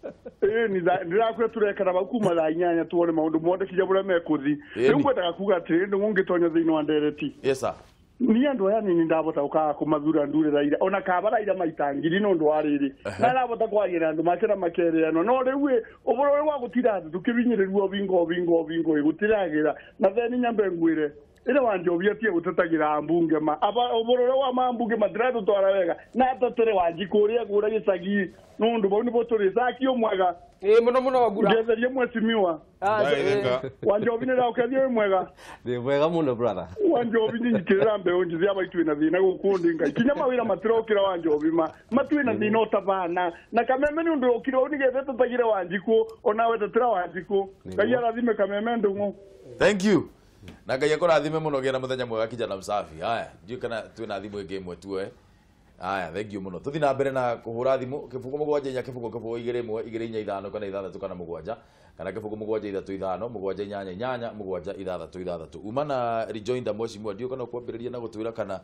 Ni ndirakwira turekana bau kuma thaa inyanya tuone maundu mothe kinya buria mekuthi. Riu ngwendaga kuga atiri ndungu ngitonya thiini wa ndereti. Yes sir. Ni andu aya nini ndabota gukaga kumathura ndure Raila ona kaba Raila maita ngiri no ndu wa riri na arabota kwaria na andu make na makereanwo no riu uboro uria wa gutira andu tukibinyiriruo bingo bingo bingo gutiragira na theni nyambe ngwire ire Wanjobi atie gutetagira ambunge ma aba uboro uria wa mambunge matiratutwara wega na atetere Wanjiku uria ngura gicagi nundu bau nibo turi Zaki umwega muno muno wagura ngetherie mwecimiwa Wanjobi niraukethie wi mwega ndi mwega muno brother Wanjobi nyinyikirira mbeu njithi aba itwi na thina guku ndi ngai kinya mawira matirokira Wanjobi ma matwi na thina utabana na Kameme ni undu ukire u nigetha tutagire Wanjiku onawe tetera Wanjiku Ngai arathime Kameme ndungu. Thank you. Na Ngai akũrathime mũno gĩa na mũthenya mwega kijana msafi. Haya, ndiũĩ kana twĩna thimũ ĩngĩ ĩmwe tu Haya, thank you mũno. Tũthiĩ na mbere na kũhũra thimũ 0 7 4 0 0 2 1 2 4 5 kana 6 kana 7 kana 0 7 3 5 7 8 8 7 6 6. Uma na rejoinder mwecimwa ndiũĩ kana ũkwambĩrĩria na gũtwĩra kana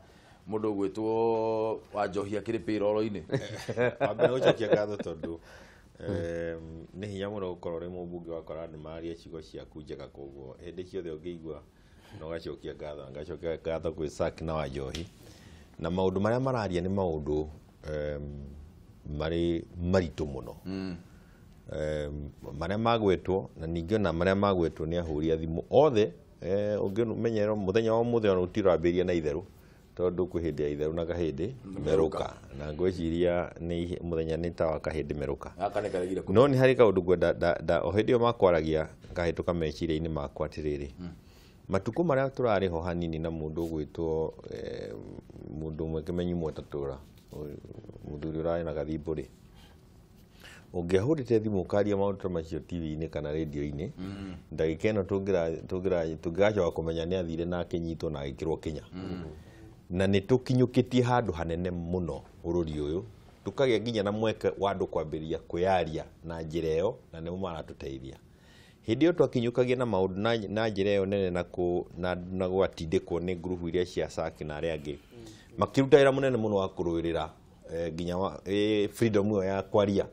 mũndũ ũgwĩtwo Wanjohi akĩrĩ payroll-inĩ. Wambere gũcokia ngatho tondũ nĩ hinya mũno gũkorwo ũrĩ mũmbunge wakora andũ mararia ciugo ciaku njega koguo hĩndĩ ciothe ũngĩigua no gacokia ngatho ngacokia ngatho gwĩ Zaki na Wanjohi na maũndũ marĩa mararia nĩ maũndũ marĩ maritũ mũno marĩa magwetwo na ningĩ ona marĩa magwetwo nĩ ahũri a thimũ othe ũngĩmenyerwo mũthenya wa ũmũthĩ ona ũtirambĩrĩria na itherũ tondũ kwĩ hĩndĩ ya itherũ na kahĩndĩ merũka na ngwĩciria nĩ mũthenya nĩ ta wa kahĩndĩ merũka no nĩ harĩ kaũndũ ngwenda o hĩndĩ ĩyo makwaragia ngahĩtũka meciria-inĩ makwa atĩrĩrĩ matukũ marĩa tũrarĩ ho hanini na mũndũ ũgwĩtwo mũndũ ũmwe Kĩmenyi Mwetatũra mũthuri ũrarĩ na gathimbo rĩ ũngĩahũrĩte thimũ ũkaria maũndũ ta macio TV-inĩ kana rĩndiũ-inĩ ndagĩka ĩno tũngĩgacoka kũmenya nĩ athire na akĩnyitwo na agĩkĩrwo Kenya na nĩ tũkinyũkĩtie handũ hanene mũno bũrũri ũyũ tũkagĩa nginya na mweke wa andũ kwambĩrĩria kwĩyaria na njĩra ĩyo na nĩmo maratũteithia hĩndĩ ĩyo twakinyũkagia na maũndũ na njĩra ĩyo nene na gwatindĩkwo nĩ ngurubu iria cia Zaki na arĩa angĩ makĩruta wĩra mũnene mũno wa kũrũĩrĩra nginya freedom ĩyo ya kwaria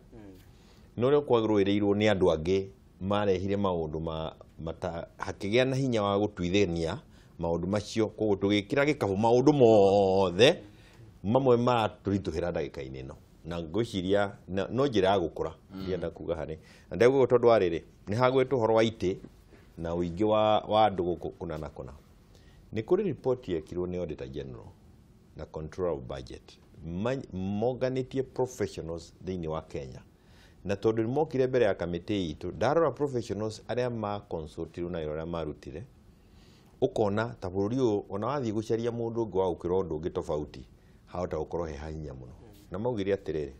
no ũrĩa kwarũĩrĩirwo nĩ andũ angĩ marehire maũndũ hakĩgĩa na hinya wa gũtuithania maũndũ macio koguo tũgĩkĩra gĩkabũ maũndũ mothe mamwe maratũritũhĩra ndagĩka-inĩ ĩno na ngwĩciria no njĩra ya gũkũra ndĩrenda kuga harĩ na ndauga tondũ wa rĩrĩ nĩ hagwetwo ũhoro wa itĩ na ũingĩ wa andũ gũkũ kũna na kũna nĩ kũrĩ ripoti yekirwo nĩ Auditor General na Controller of Budget monganĩtie professionals thĩinĩ wa Kenya na tondũ nĩ mokire mbere ya kamĩtĩ itũ ndarora professionals arĩa ma consultirwo na arĩa marutire ukona ta bũrũri ũyũ ona wathiĩ gũcaria mũndũ ũngĩ wa gũkĩra ũndũ ũngĩ tofauti hahota gũkorwo he hahinya mũno na maugire atĩrĩrĩ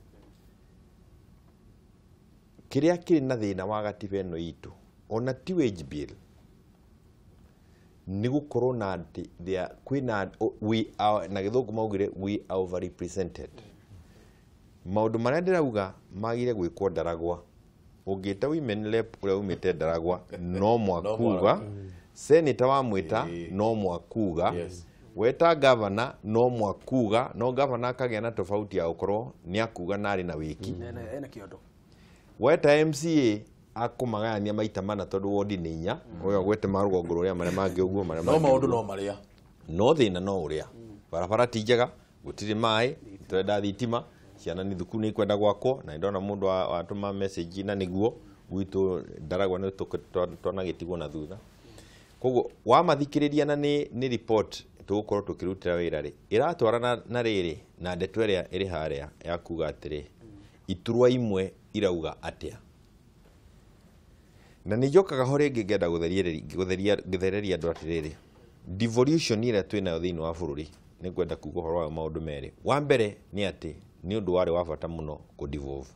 kĩrĩa kĩrĩ na thĩna wa gatiba ĩno itũ ona ti wage bill nĩ gũkorwo na atĩ kwĩna we are na gĩthũngũ maugire we are overrepresented maũndũ marĩa ndĩrauga magire gwĩkwo Ndaragwa ũngĩta women rep ũrĩa umĩte Ndaragwa no mwakuga senator wa mwita no mwakuga weta governor no mwakuga no governor akagĩa na tofauti ya gũkorwo nĩ akuga na arĩ na wiki weta MCA akũmagayania maita mana tondũ wodi nĩ inya ũyũ agwete marũgongo rũrĩa marĩa mangĩ ũguo marĩa no maũndũ no marĩa no thĩna no ũrĩa barabara ti njega gũtirĩ maĩ tũrenda thitima ciana nĩ thukuru nĩ ikwenda gwakwo na ndona mũndũ watũma message na nĩguo gwitũ Ndaragwa nĩ twanagĩtigwo na thutha koguo wamathikĩrĩria na nĩ report tũgũkorwo tũkĩrutĩra wĩra rĩ ĩratwarana na rĩrĩ na ndeto ĩrĩa ĩrĩ harĩa ya kuga atĩrĩ iturwa imwe irauga atĩa na nĩ njokaga ho rĩngĩ ngenda gũthereria andũ atĩrĩrĩ devolution ĩrĩa twĩnayo thĩinĩ wa bũrũri nĩ ngwenda kuga ũhoro wayo maũndũ merĩ wa mbere nĩ atĩ nĩ ũndũ warĩ wa bata mũno kũ devolve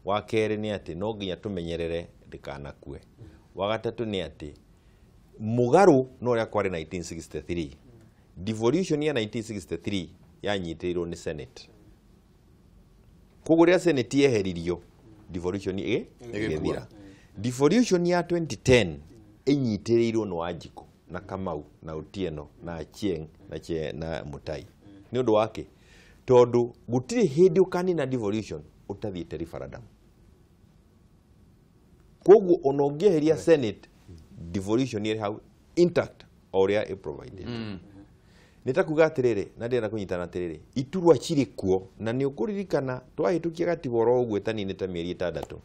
wa kerĩ nĩ atĩ no nginya tũmenyerere ndĩkanakue wa gatatũ nĩ atĩ mũgarũ no ũrĩa kwarĩ 1963 devolution ya 1963 yanyitĩrĩirwo nĩ Senate koguo rĩrĩa Senate yeheririo devolution ĩgĩthira devolution ya 2010 ĩnyitĩrĩirwo nĩ Wanjikũ na Kamau na Otieno na Achieng na Mutai nĩ ũndũ wake tondũ gũtirĩ hĩndĩ ũkanina devolution ũtathiĩte referendum Koguo ona ũngĩeheria Senate, devolution ĩrĩ hau intact o ũrĩa ĩ provided. Nĩ ta kuga atĩrĩrĩ, na ndĩrenda kũnyitana atĩrĩrĩ, iturwa cirĩ kuo, na nĩ ũkũririkana twahĩtũkia gatiba oro ũguo ĩtaninĩte mĩeri 6,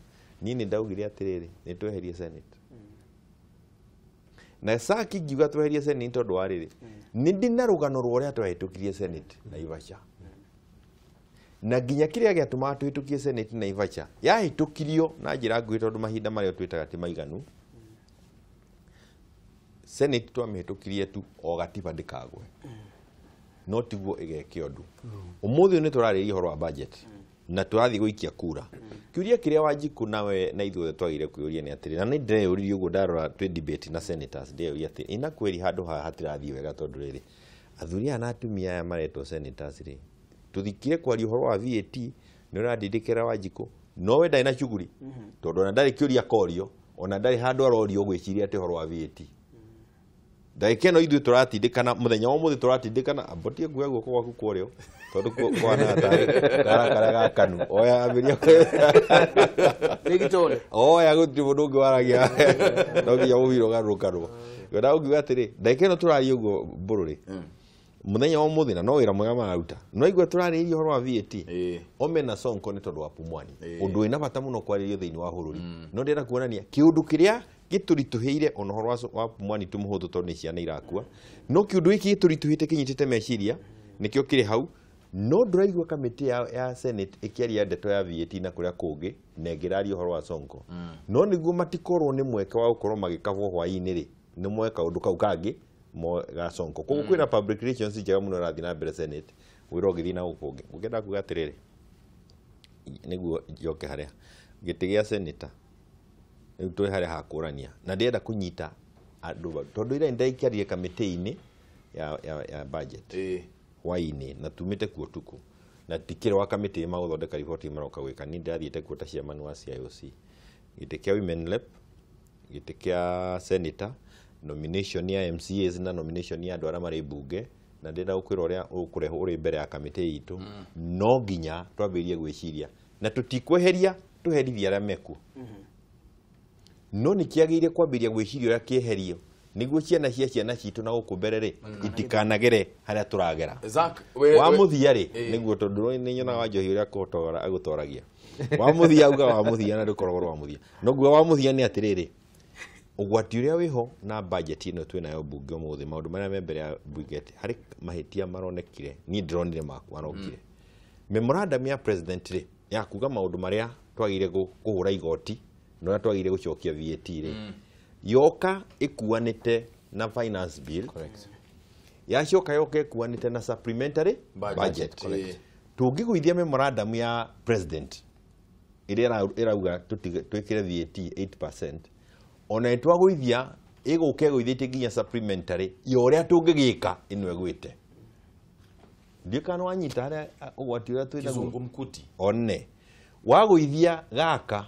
niĩ nĩ ndaugire atĩrĩrĩ, nĩ tweherie Senate. Na Saki ngiuga tweherie Senate tondũ wa rĩrĩ, nĩ ndĩ na rũgano rwa ũrĩa twahĩtũkirie Senate Naivasha. Na nginya kĩrĩa gĩatũmaga twĩtũkie Senate Naivasha yahĩtũkirio na njĩra nguhĩ tondũ mahinda marĩa twĩtaga ti maiganu. Senate twamĩhĩtũkirie tu o gatiba ndĩkagwe, no tiguo ĩgeke ũndũ. Ũmũthĩ ũyũ nĩ tũrarĩrĩria ũhoro wa budget na tũrathiĩ gũikia kura. Kĩũria kĩrĩa Wanjikũ nawe na ithuothe twagĩrĩire kwĩyũria nĩ atĩrĩ, na nĩ ndĩreyũririe ũguo ndarora twĩ debate na senators, ndĩreyũria atĩrĩ, ĩna kweri handũ haha hatirathiĩ wega tondũ rĩrĩ, athuri aya na atumia aya maretwo senators rĩ, tũthikire kwaria ũhoro wa VAT, nĩ ũrandindĩkĩra Wanjikũ, no we ndarĩ na shughuli, tondũ ona ndarĩ kĩũria korio, ona ndarĩ handũ arorio gwĩciria atĩ ũhoro wa VAT. Ndagĩka ĩno ithuĩ tũratindĩkana, mũthenya wa ũmũthĩ tũratindĩkana, ambotie nguoya guoko gwaku kwa ũrĩo, tondũ kũhanaga tarĩ karakara ga kanu. Oya ambĩrĩria oya gũtirĩ mũndũ ũngĩ waragia, no nginya mũbira ũgarũrũkanwo. Ngwendaga gũkiuga atĩrĩ, ndagĩka ĩno tũraria ũguo Mbũrũ rĩ, mũthenya wa ũmũthĩ, na no wĩra mwega mararuta, no igua tũrarĩrĩria ũhoro wa VAT, Ome na Sonko nĩ tondũ wa Pumwani, ũndũ wĩna bata mũno kwarĩrio thĩinĩ wa bũrũri. No ndĩrenda kuonania kĩũndũ kĩrĩa gĩtũritũhĩire ona ũhoro wa Pumwani tu mũhũthũ tondũ nĩ ciana irakua, no kĩũndũ gĩkĩ gĩtũritũhĩte kĩnyitĩte meciria nĩkĩo kĩrĩ hau. No ndũraigua kamĩtĩ ya Senate ĩkĩaria ndeto ya VAT na kũrĩa kũngĩ, na ĩngĩraria ũhoro wa Sonko. No nĩguo matikorwo nĩ mweke wa gũkorwo magĩkabwo hwaĩ-inĩ rĩ, nĩ moe kaũndũ kau kangĩ ga Sonko. Koguo kwĩna public relations njega mũno ĩrathiĩ na mbere Senate, wĩra ũgĩthiĩ na gũkũ ũngĩ. Ũngĩenda kuga atĩrĩrĩ, nĩguo njoke harĩa gĩtĩ gĩa senator, rĩu twĩ harĩa hakũrania, na ndĩrenda kũnyita andũ tondũ ira nĩndaikarire kamĩtĩ-inĩ ya budget hwaĩ-inĩ, na tumĩte kuo ũtukũ, na tikĩrĩ wa kamĩtĩ magũthondeka riboti maroka gwĩka, niĩ ndĩrathiĩte kuo ta chairman wa CIOC. Gĩtĩ kĩa women rep, gĩtĩ kĩa senator, nomination ya MCAs na nomination ya andũ arĩa marĩ mbunge, na ndĩrenda gũkwĩra ũrĩa ũkũrehwo ũrĩ mbere ya kamĩtĩ itũ, no nginya twambĩrĩrie gwĩciria, na tũtikweheria tũherithie arĩa mekuo. No nĩ kĩagĩrĩire kwambĩrĩria gwĩciria ũrĩa kĩeherio nĩguo ciana cia ciana citũ na gũkũ mbere rĩ itikanagere harĩa tũragera. Wa mũthia rĩ, nĩguo tondũ nĩ nyonaga Wanjohi ũrĩa agũtoragia. Wa mũthia auga wa mũthia na ndũkoragwo wa mũthia. No nguga wa mũthia nĩ atĩrĩrĩ, ũgwati ũrĩa wĩho na budget ĩno twĩ nayo mbunge ũmũthĩ, maũndũ marĩa me mbere ya mbunge harĩ mahĩtia maronekire, niĩ ndĩronire makwa marokire. Memorandum ya president rĩ, ya kuga maũndũ marĩa twagĩrĩire kũhũra igoti na ũrĩa twagĩrĩire gũcokia VAT rĩ, yoka ĩkuanĩte na finance bill, yacoka yoka ĩkuanĩte na supplementary budget. Tũngĩgũithia memorandum ya president ĩrĩa ĩrauga twĩkĩre VAT 8%, ona twagũithia ĩgũka ĩgũithĩtie nginya supplementary ya ũrĩa tũngĩgĩka ĩno ĩgwĩte. Ndiũĩ kana wanyita harĩa ũgwati ũrĩa twĩ naguo. Kizungumkuti. One wagũithia gaka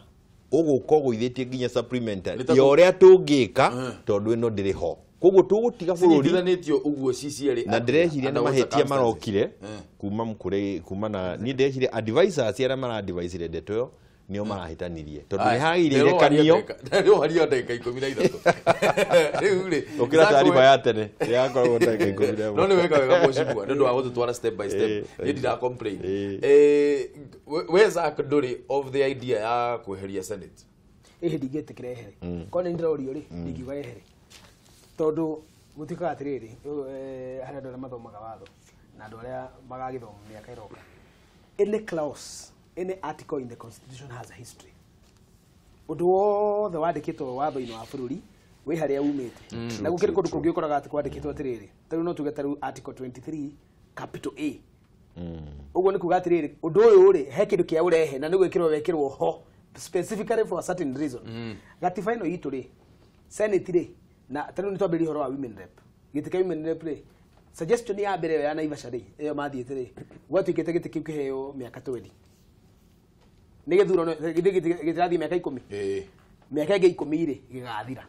ũgũka ũgũithĩtie nginya supplementary ya ũrĩa tũngĩka tondũ ĩno ndĩrĩ ho. Koguo tũgũtiga bũrũri Cinyitithanĩtio ũguo cierĩ na ndĩreciria nĩ mahĩtia marokire kuma kũrĩ kuma na niĩ ndĩreciria advisors arĩa mara-advisire ndeto ĩyo nĩo marahĩtanirie tondũ nĩ hagĩrĩire irekanio rĩu haria ndagĩka 13 rĩu rĩ ũkĩra taariba ya tene yakoragwo ndagĩka 11. No nĩ weka wega mũcibua nĩ ũndũ wa gũtũtwara step by step, niĩ ndira complain. We Zack ndũrĩ of the idea ya kweheria Senate? Ĩhĩ ndingĩtĩkĩra ehere, korwo nĩ ndĩrorio rĩ ndingiuga ehere, tondũ gũtuĩkaga atĩrĩrĩ, harĩ andũ arĩa mathomaga watho na andũ arĩa magagĩthoma mĩaka ĩroka, any clause, any article in the constitution has a history. Ũndũ wothe wandĩkĩtwo watho-inĩ wa bũrũri wĩ harĩa umĩte, na gũkĩrĩ kũndũ kũngĩ ũkoraga atĩ kwandĩkĩtwo atĩrĩrĩ, ta rĩu no tuge ta rĩu article 23 capital A, ũguo nĩ kuga atĩrĩrĩ, ũndũ ũyũ rĩ he kĩndũ kĩa ũrehe na nĩ gwĩkĩrwo wekĩrwo ho specifically for a certain reason. Gatiba ĩno itũ rĩ, Senate rĩ, na ta rĩu nĩ twambĩrĩria ũhoro wa women rep, gĩtĩ kĩa women rep rĩ, suggestion ya mbere ĩyo ya Naivasha rĩ, ĩyo mathiĩte rĩ, gwatuĩkĩte gĩtĩ kĩu kĩheo mĩaka 20 nĩ gĩthurano gĩtirathiĩ mĩaka 10, mĩaka ĩngĩ 10 rĩ gĩgathira,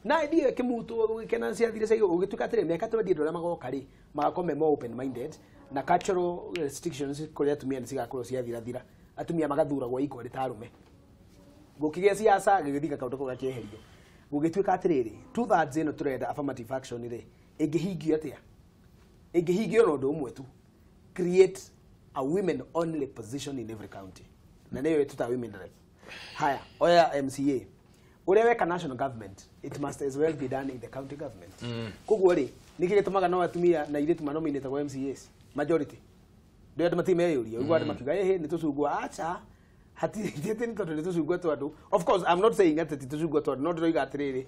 na ndiye kĩmutwo gũgĩkena ciathire cia gũgĩtuĩka atĩrĩ, mĩaka 20 andũ arĩa magoka rĩ magakorwo me more open minded na cultural restrictions kũrĩ atumia nĩ cigakorwo ciathirathira, atumia magathuragwo equally ta arũme. Gũkĩgĩa siasa gĩgĩthika kaũndũ kau gakĩeherio. Gũgĩtuĩka atĩrĩrĩ, 2/3 ĩno tũrenda affirmative action rĩ, ĩngĩhingio atĩa? Ĩngĩhingio na ũndũ ũmwe tu. Create a women only position in every county. Na nĩyo ĩtuta women rep. Haya, oya MCA. Ũrĩa weka national government, it must as well be done in the county government. Koguo rĩ, nĩkĩ gĩtũmaga no atumia na airĩtu manominatagwo MCAs? Majority. Ndio andũ matirĩ meyũria. Ũguo andũ makiuga ĩhĩ nĩ tũcungwa acha. Hatirĩ nĩ tondũ nĩ tũcungwa twa andũ. Of course, I'm not saying atĩ ti tũcungwa twa andũ, no ndĩroiga atĩrĩrĩ,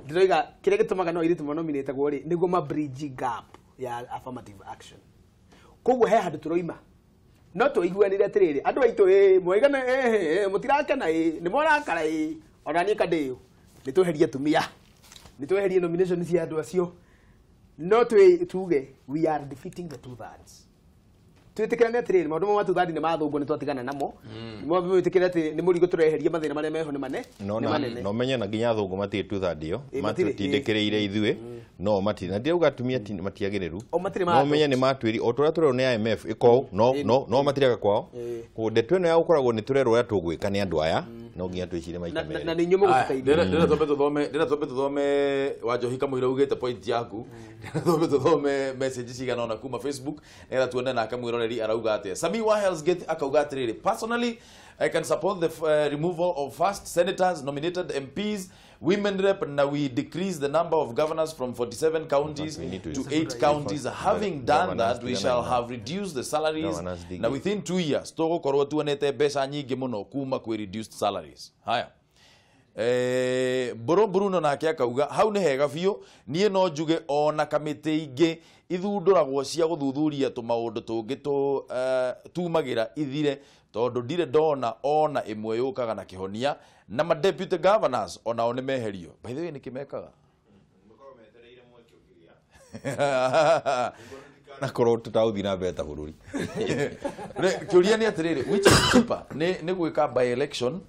ndĩroiga kĩrĩa gĩtũmaga no airĩtu manominatagwo rĩ, nĩguo ma bridge gap ya affirmative action. Koguo he handũ tũroima. No tũiguanĩre atĩrĩrĩ, andũ aitũ ĩ mwaigana ĩ mũtirakena ĩ nĩ morakara ĩ ona niĩ kandĩyo nĩ tweherie atumia, nĩ tweherie nomination cia andũ acio, no tuge we are defeating the 2/3. Twĩtĩkĩrane atĩrĩrĩ, maũndũ mamwe ma 2/3 nĩ mathũngũ nĩ twatigana namo. Mwĩtĩkĩre atĩ nĩ mũrigo tũreheria mathĩna marĩa meho nĩ manene. No menye na nginya athũngũ matirĩ 2/3 ĩyo, matũtindĩkĩrĩire ithuĩ, no matirĩ. Na ndirauga atumia matiagĩrĩru. No menye nĩ matwĩri o tũrĩa tũrerwo nĩ IMF ĩko no matiriaga kwao. Koguo ndeto ĩno ya gũkoragwo nĩ tũrerwo ũrĩa tũgwĩka nĩ andũ aya, no nginya twĩcirie maita merĩ. Na nĩ inyuĩ mũgũtũteithia. Ndĩrenda twambe tũthome Wanjohi Kamũira ugĩte point yaku. Ndĩrenda twambe tũthome message cigana ũna kuma Facebook nĩgetha tuone nake mwĩroreri arauga atĩa. Sami wa Hell's Gate akauga atĩrĩrĩ, personally I can support the removal of first senators, nominated MPs, women rep, na we decrease the number of governors from 47 counties to 8 counties. Having done that, we shall have reduced the salaries. Na within 2 years, tũgũkorwo tuonete mbeca nyingĩ mũno kuma kwĩ reduced salaries. Haya. Mbũrũ Bruno nake akauga hau nĩ hega biũ, niĩ no njuge ona kamĩtĩ ingĩ ithundũragwo cia gũthuthuria tũmaũndũ tũngĩ tumagĩra ithire tondũ ndirĩ ndona ona ĩmwe yũkaga na kĩhonia, na ma deputy governors onao nĩ meherio. By the way, nĩkĩ mekaga? Na korwo tũtagũthiĩ na mbere ta bũrũri. Kĩũria nĩ atĩrĩrĩ, which is cheaper, nĩ gwĩka by election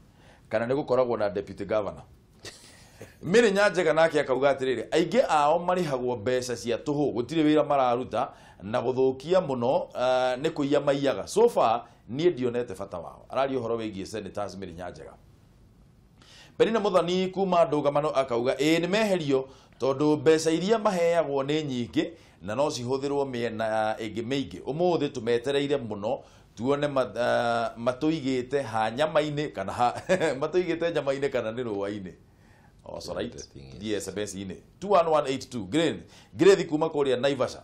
kana nĩ gũkoragwo na deputy governor? Mary Nyanjega nake akauga atĩrĩrĩ, aingĩ ao marĩhagwo mbeca cia tũhũ, gũtirĩ wĩra mararuta na gũthũkia mũno nĩ kũiya maiyaga. So far niĩ ndionete bata wao. Araria ũhoro wĩgiĩ senators Mary Nyanjega. Penina Muthoni kuma ndũgamano akauga ĩĩ nĩ meherio tondũ mbeca iria maheagwo nĩ nyingĩ na no cihũthĩrwo mĩena ĩngĩ mĩingĩ. Ũmũthĩ tũmetereire mũno tuone matũigĩte ha nyama-inĩ kana matũigĩte nyama-inĩ kana nĩ rũa-inĩ. Oh, so right. DSMS-inĩ 21182 Grade kuma kũrĩa Naivasha.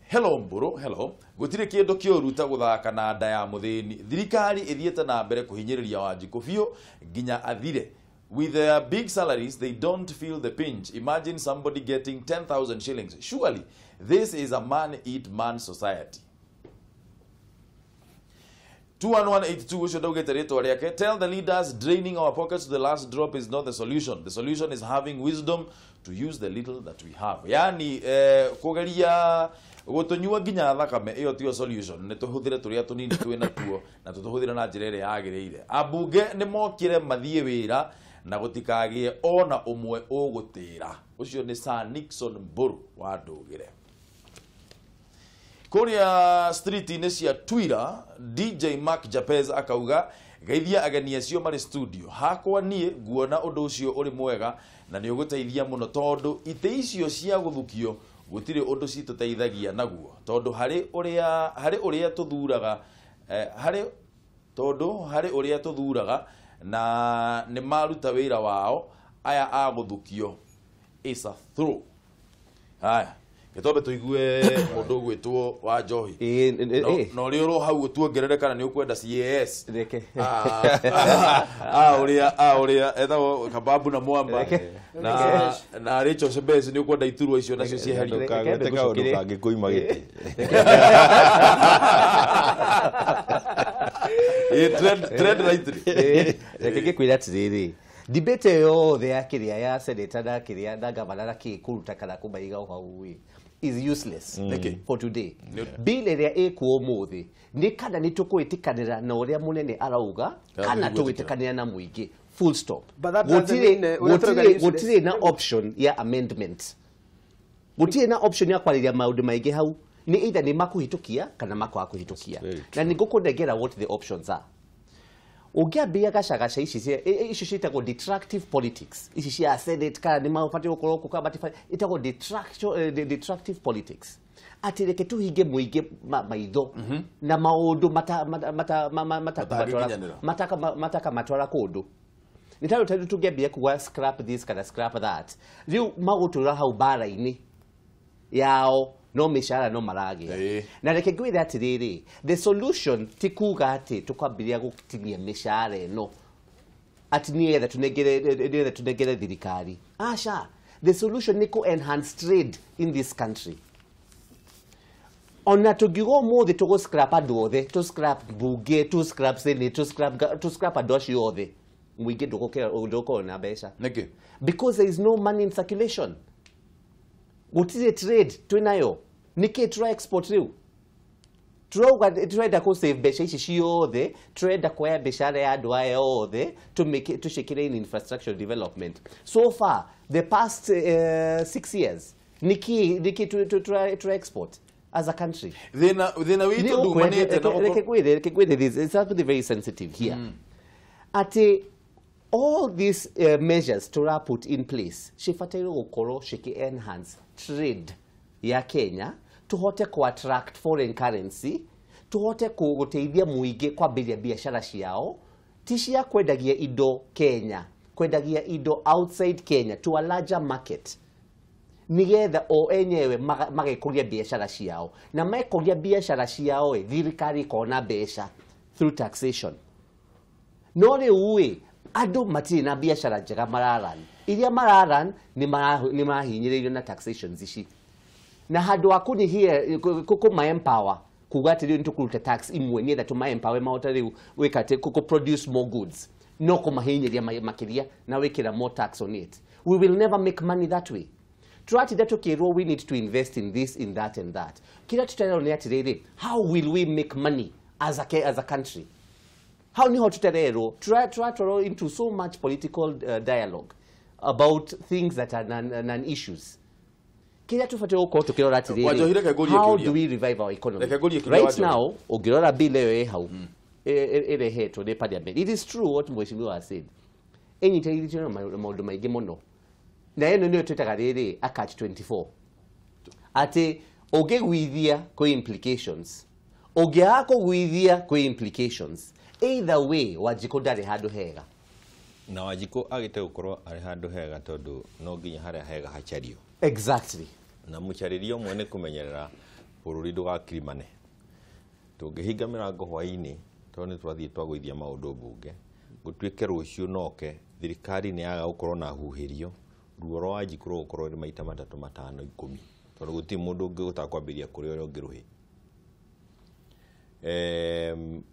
Hello Mbũrũ, hello. Gũtirĩ kĩndũ kĩũru ta gũthaka na nda ya mũthĩni. Thirikari ĩthiĩte na mbere kũhinyĩrĩria Wanjikũ biũ nginya athire. With their big salaries, they don't feel the pinch. Imagine somebody getting 10,000 shillings. Surely, this is a man-eat-man society. 21182 ucio ndaugĩte rĩtwa rĩake. Tell the leaders draining our pockets to the last drop is not the solution. The solution is having wisdom to use the little that we have. Yani kũgeria gũtũnyua nginya thakame ĩyo tiyo solution. Nĩ tũhũthĩre tũrĩa tũnini twĩ natuo na tũtũhũthĩre na njĩra ĩrĩa yagĩrĩire. Ambunge nĩ mokire mathiĩ wĩra na gũtikagĩe ona ũmwe ũgũtĩra. Ũcio nĩ Sir Nixon Mbũrũ wa Ndũgĩre. Kũrĩa street-inĩ cia Twitter, DJ Mark Japez akauga geithia ageni acio marĩ studio. Hakwa niĩ nguona ũndũ ũcio ũrĩ mwega na nĩ ũgũteithia mũno tondũ itĩ icio cia gũthukio gũtirĩ ũndũ citũteithagia naguo tondũ harĩ ũrĩa tũthuraga tondũ harĩ ũrĩa tũthuraga na nĩ maruta wĩra wao aya a gũthukio is a throw. Haya. Gĩtombe tũigue mũndũ ũgwĩtwo wa Njohi. Na ũrĩa ũrĩ hau ũtuongerere kana nĩ ũkwenda CAS. Ũrĩa etagwo Kababu na Mwamba na Rachel Shebesh nĩ ũkwenda iturwa icio nacio cieherio. Ndũkagwete kaũndũ kangĩkũima gĩtĩ. Trend rightly. Reke ngĩkwĩre atĩrĩrĩ, debate ĩyo yothe ya kĩrĩa ya senator na kĩrĩa na gavana na kĩ kũruta kana kũmaiga o hau ĩ is useless for today. Bill ĩrĩa ĩkuo ũmũthĩ nĩ kana nĩ tũkwĩtĩkanĩra na ũrĩa mũnene arauga kana tũgwĩtĩkanĩra na mũingĩ, full stop. Gũtirĩ na option ya amendment, gũtirĩ na option ya kwarĩria maũndũ maingĩ hau. Nĩ either nĩ makũhĩtũkia kana makwaga kũhĩtũkia, na nĩ ngũkũnengera what the options are. Ũngĩambia gacagaca ici icio ciĩtagwo detractive politics, ici cia senate kana nĩ mabatiĩ gũkorwo kũ kana matibatiĩ, ĩtagwo detractive politics, atĩ reke tũhinge mũingĩ maitho na maũndũ matakamatwara kũndũ. Nĩ tarĩu tarĩu tũngĩambia kuga scrap this kana scrap that, rĩu magũtũra hau mbara-inĩ yao no mĩcara no maragĩa. Na reke ngwĩre atĩrĩrĩ, the solution ti kuga atĩ tũkwambĩrĩria gũtinia mĩcara ĩno atĩ nĩgetha tũnengere thirikari. Aca, the solution nĩ kũ enhance trade in this country. Ona tũngiuga ũmũthĩ tũgũ scrap andũ othe, tũ scrap bunge, tũ scrap senate, tũ scrap andũ acio othe, mũingĩ ndũgũkorwo na mbeca. Nĩkĩ? Because there is no money in circulation. Gũtirĩ trade twĩnayo. Nĩkĩ tũra export rĩu? Tũrauga tũrenda kũ save mbeca ici ciothe, tũrenda kuoya mbeca ya andũ aya othe tũciĩkĩre in infrastructure development. So far the past 6 years nĩkĩ tũra export as a country? Thĩna witũ ndumanĩte na reke ngwĩre this, it's something very sensitive here. Atĩ all these measures tura put in place cibataire gũkorwo ciki enhance trade ya Kenya, tuhote ku attract foreign currency, tuhote gũteithia mũingĩ kwambĩrĩria biacara ciao, ti cia kwendagia indo Kenya, kwendagia indo outside Kenya to a larger market, nigetha o enyewe magekũria biacara ciao, na mekũria biacara ciao thirikari ĩkona mbeca through taxation. No rĩu ĩ andũ matirĩ na biacara njega mararan, iria mararan nĩ marahinyĩrĩirio na taxations ici, na handũ ha kũnyihia kũma empower kuga atĩ rĩu nĩ tũkũruta tax imwe nĩgetha tũma empower mahote rĩu gwĩka atĩ kũ produce more goods, no kũmahinyĩria makĩria na wĩkĩra more tax on it. We will never make money that way. Tũratinda tũkĩrwo we need to invest in this, in that and that. Kĩrĩa tũtarerwo nĩ atĩrĩrĩ, how will we make money as a country? How niho tutarerwo turatwarwo into so much political dialogue about things that are non issues. Kĩrĩa tũbatiĩ gũkorwo tũkĩrora atĩrĩrĩ, how do we revive our economy right now? Ũngĩrora bill ĩyo ĩ hau ĩrehetwo nĩ parliament, it is true what mheshimiwa has said, ĩnyitĩrĩirwo na maũndũ maingĩ mũno, na ĩno nĩyo twĩtaga rĩrĩ a catch 24, atĩ ũngĩgwithia kwĩ implications, ũngĩaga kũgwithia kwĩ implications. Either way, Wanjikũ ndarĩ handũ hega. Na Wanjikũ agĩte gũkorwo arĩ handũ hega tondũ no nginya harĩa hega hacario. Exactly. Na mũcarĩrio ũmwe nĩ kũmenyerera bũrũri ndũgakirimane. Tũngĩhinga mĩrango hwaĩ-inĩ tondũ nĩ twathiĩ twagũithia maũndũ mbunge, gũtuĩke rũciũ noke thirikari nĩ yaga gũkorwo na huhĩrio, ruo rwa Wanjikũ rũgũkorwo rwĩ maita 3, 5, 10, tondũ gũtirĩ mũndũ ũngĩ ũtakwambĩrĩria kũrĩa ũrĩa ũngĩ rũhĩ.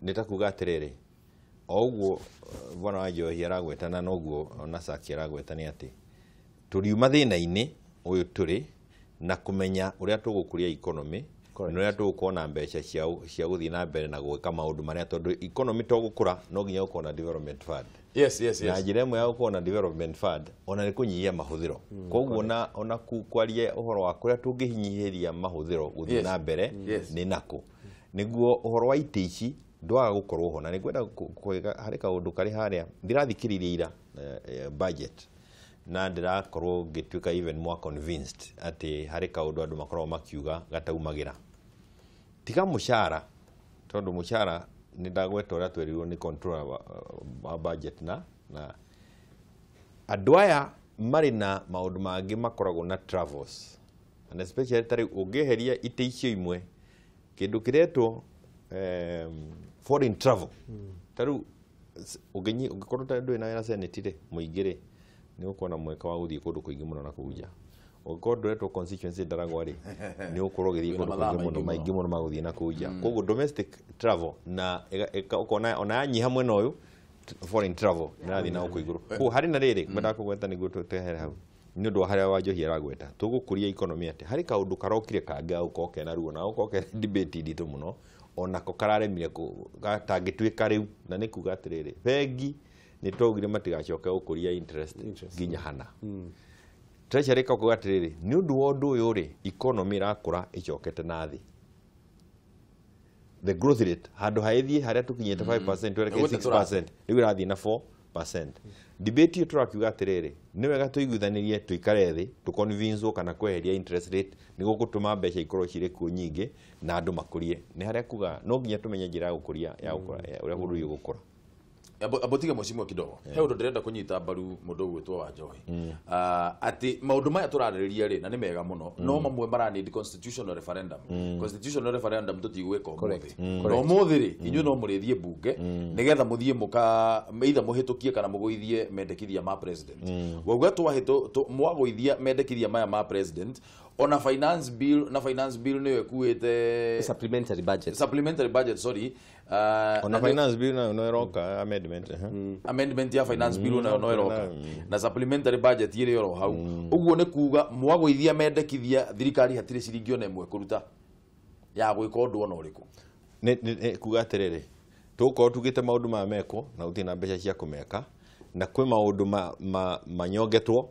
Nĩ ta kuga atĩrĩrĩ, o ũguo bwana wa Njohi aragweta na noguo ona Saki aragweta nĩ atĩ tũriuma thĩna-inĩ ũyũ tũrĩ na kũmenya ũrĩa tũgũkũria economy na ũrĩa tũgũkorwo na mbeca cia gũthiĩ na mbere na gwĩka maũndũ marĩa, tondũ economy to gũkũra no nginya gũkorwo na development fund. Yes, yes, yes. Na njĩra ĩmwe ya gũkorwo na development fund ona nĩ kũnyihia mahũthĩro. Koguo ona kwaria ũhoro wa kũrĩa tũngĩhinyĩrĩria mahũthĩro gũthiĩ na mbere nĩ nakũ, nĩguo ũhoro wa itĩ ici ndwaga gũkorwo ho. Na nĩngwenda kwĩga harĩ kaũndũ karĩ harĩa ndĩrathikĩrĩria ira budget, na ndĩrakorwo ngĩtuĩka even more convinced atĩ harĩ kaũndũ andũ makoragwo makiuga gataumagĩra. Tiga mũcara, tondũ mũcara nĩ ndagweta ũrĩa twerirwo nĩ controller wa budget, na andũ aya marĩ na maũndũ mangĩ makoragwo na travels, and especially tarĩu ũngĩeheria itĩ icio imwe kĩndũ kĩretwo foreign travel. Tarĩu ũngĩkorwo ndũrĩ na wĩra senate rĩ, mũingĩ rĩ, nĩ ũgũkorwo na mweke wa gũthiĩ kũndũ kũingĩ mũno na kũu nja. Ũngĩkorwo ndũretwo constituency Ndaragwa rĩ, nĩ ũgũkorwo ũgĩthiĩ kũndũ kũingĩ mũno, maingĩ mũno ma gũthiĩ na kũu nja. Koguo domestic travel na ũkona ona yanyiha mwena ũyũ, foreign travel nĩrathiĩ na gũkũ igũrũ. Koguo harĩ na rĩrĩ ngwendaga kũgweta nĩguo twehere hau, nĩ ũndũ wa harĩa Wanjohi aragweta tũgũkũria economy atĩ harĩ kaũndũ karokire kangĩ ga gũkorwo kena ruo na gũkorwo kena debate nditũ mũno, onako kararemire gatangĩtuĩka rĩu, na nĩ kuga atĩrĩrĩ, bengi nĩ twaugire matigacoke gũkũria interest nginya hana. Treasury ĩkauga atĩrĩrĩ, nĩ ũndũ wa ũndũ ũyũ rĩ, economy ĩrakũra ĩcokete na thĩ. The growth rate handũ ha ĩthiĩ harĩa tũkinyĩte 5% twerekere 6%, rĩu ĩrathiĩ na 4%. Debate ĩyo tũrakiuga atĩrĩrĩ, nĩ wega tũiguithanĩrie, tũikare thĩ, tũconvince kana kweheria interest rate nĩ gũgũtũma mbeca ikorwo cirĩ kuo nyingĩ na andũ makũrie. Nĩ harĩa kuga no nginya tũmenye njĩra ya gũkũria ya gũkũra ũrĩa bũrũri ũgũkũra. Abotige mũcimwe kidogo. He ũndũ ndĩrenda kũnyita mbaru mũndũ ũgwĩtwo wa Njohi. Atĩ maũndũ maya tũrarĩrĩria rĩ, na nĩ mega mũno, no mamwe mara need constitutional referendum. Constitutional referendum tũtigwĩka ũmũthĩ. No ũmũthĩ rĩ, inyuĩ no mũrĩthiĩ mbunge nĩgetha mũthiĩ mũka either mũhĩtũkie kana mũgũithie mendekithia ma president. Wauga mwagũithia mendekithia maya ma president, ona finance bill, na finance bill nĩyo ĩkuĩte supplementary budget. Supplementary budget, sorry. Ona finance bill nayo no ĩroka amendment. Amendment ya finance bill nayo no ĩroka. Na supplementary budget ĩrĩ oro hau. Ũguo nĩ kuga mwagũithia mendekithia thirikari hatirĩ ciringi ona ĩmwe kũruta ya gwĩka ũndũ ona ũrĩkũ. Nĩ kuga atĩrĩrĩ, tũgũkorwo tugĩte maũndũ maya mekwo na gũtirĩ na mbeca cia kũmeka, na kwĩ maũndũ manyongetwo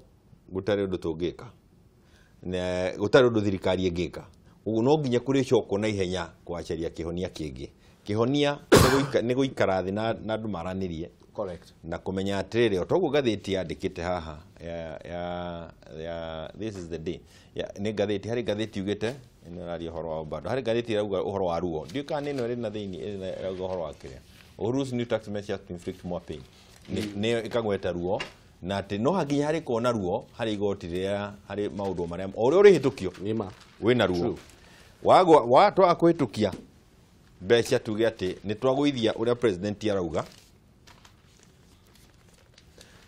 gũtarĩ ũndũ tũngĩka, gũtarĩ ũndũ thirikari ĩngĩka. Ũguo no nginya kũrĩcokwo na ihenya kũgacaria kĩhonia kĩngĩ. Kĩhonia nĩ gũikara thĩ na andũ maranĩrie. Correct. Na kũmenya atĩrĩrĩ, o toguo ngathĩti yandĩkĩte haha ya this is the day. Nĩ ngathĩti, harĩ ngathĩti yugĩte ĩno ĩraria ũhoro wa bado, harĩ ngathĩti ĩrauga ũhoro wa ruo. Ndiũĩ kana nĩ ĩno ĩrĩ na thĩinĩ ĩrauga ũhoro wa kĩrĩa. Uhuru's new tax measures to inflict more pain. Nĩyo ĩkagweta ruo, na atĩ no hakinya harĩ kuona ruo harĩ igoti rĩrĩa harĩ maũndũ marĩa o ũrĩa ũrĩhĩtũkio wĩna ruo. Wagwa twaga kũhĩtũkia mbeca tuge atĩ nĩ twagũithia ũrĩa president arauga,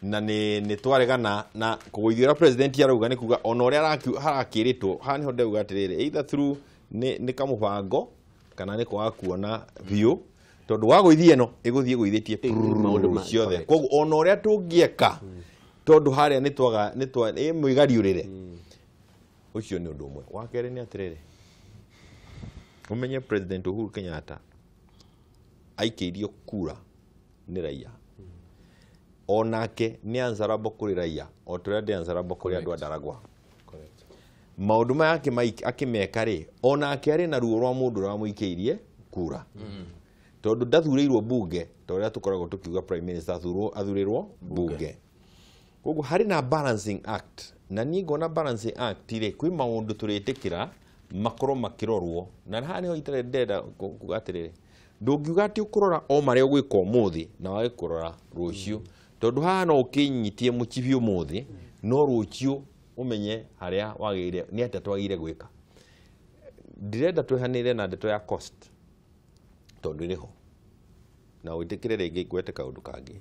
na nĩ twaregana na kũgũithia ũrĩa president arauga, nĩ kuga ona ũrĩa harakĩrĩtwo haha nĩho ndauga atĩrĩrĩ, either through nĩ kamũbango kana nĩ kwaga kuona biũ, tondũ wagũithia ĩno ĩgũthiĩ ĩgũithĩtie ciothe. Koguo ona ũrĩa tũngĩeka, tondũ harĩa nĩ twaga nĩ mwĩgariũrĩre, ũcio nĩ ũndũ ũmwe. Wa kerĩ nĩ atĩrĩrĩ, ũmenye President Uhuru Kenyatta aikĩirio kura nĩ raia, onake nĩ answerable kũrĩ raia o ta ũrĩa ndĩ answerable kũrĩ andũ a Ndaragwa. Maũndũ maya akĩmeka rĩ, onake arĩ na ruo rwa mũndũ ũrĩa wamũikĩirie kura, tondũ ndathurĩirwo bunge ta ũrĩa tũkoragwo tũkiuga prime minister athurĩrwo bunge. Koguo harĩ na balancing act, na niĩ ngona balancing act rĩ, kwĩ maũndũ tũrĩtĩkĩra makorwo makĩrorwo, na haha nĩho itarĩ ndĩrenda kuga atĩrĩrĩ, ndũngiuga atĩ ũkũrora o marĩa ũgwĩka ũmũthĩ na wage kũrora rũciũ, tondũ haha no ũkĩnyitie mũcibi ũmũthĩ, no rũciũ ũmenye harĩa wagĩrĩire nĩ atĩa twagĩrĩire gwĩka. Ndĩrenda twehanĩre na ndeto ya cost, tondũ ĩrĩ ho, na wĩtĩkĩre rĩngĩ ngwete kaũndũ kangĩ.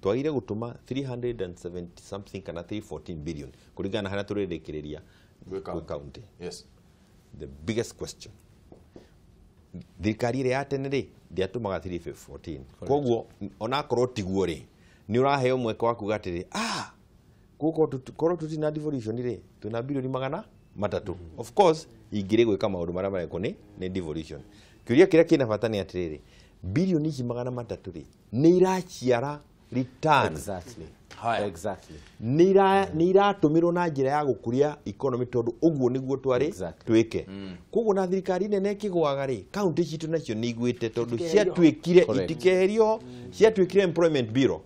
Twagĩrĩire gũtũma 370 something kana 314 billion kũringana na harĩa tũrĩrĩkĩrĩria gwĩ county. Yes. The biggest question, thirikari ĩrĩa ya tene rĩ ndĩatũmaga 314. Koguo onakorwo tiguo rĩ, nĩ ũraheo mweke wa kuga atĩrĩ, korwo tũtina devolution rĩ, twĩna bilioni 300. Of course ingĩrĩ gwĩka maũndũ marĩa marekwo nĩ devolution. Kĩũria kĩrĩa kĩna bata nĩ atĩrĩrĩ, bilioni ici 300 rĩ nĩ iraciara return. Exactly. Exactly. Nĩ iratũmĩrwo na njĩra ya gũkũria economy, tondũ ũguo nĩguo twarĩ twĩke. Koguo na thirikari nene ĩkĩgũaga rĩ, kaunti citũ nacio nĩ igwĩte, tondũ ciatuĩkire itikeherio, ciatuĩkire employment bureau.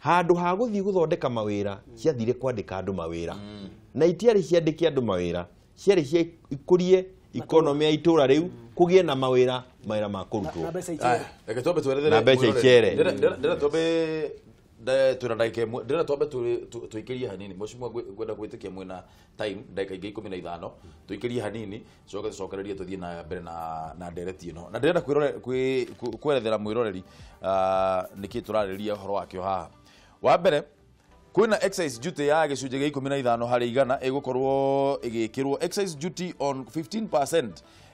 Handũ ha gũthiĩ gũthondeka mawĩra, ciathire kwandĩka andũ mawĩra. Na itiarĩ ciandĩke andũ mawĩra, ciarĩ cia ikũrie economy ya itũra rĩu, kũgĩe na mawĩra, mawĩra ma kũrutwo. Na mbeca icere. Reke twambe twerethere. Na mbeca icere. Ndĩrenda twambe twĩna ndagĩka ĩmwe, ndĩrenda twambe tũikĩrie hanini. Mũcimwa ngwenda gwĩtĩkia mwĩna time ndagĩka ingĩ 15, tũikĩrie hanini, coke tũcokererie tũthiĩ na mbere na ndereti ĩno. Na ndĩrenda kwerethera mwĩroreri nĩkĩ tũrarĩrĩria ũhoro wakĩo haha. Wa mbere, kwĩna excise duty ya gĩcunjĩ gĩa 15 harĩ igana ĩgũkorwo ĩgĩkĩrwo excise duty on 15%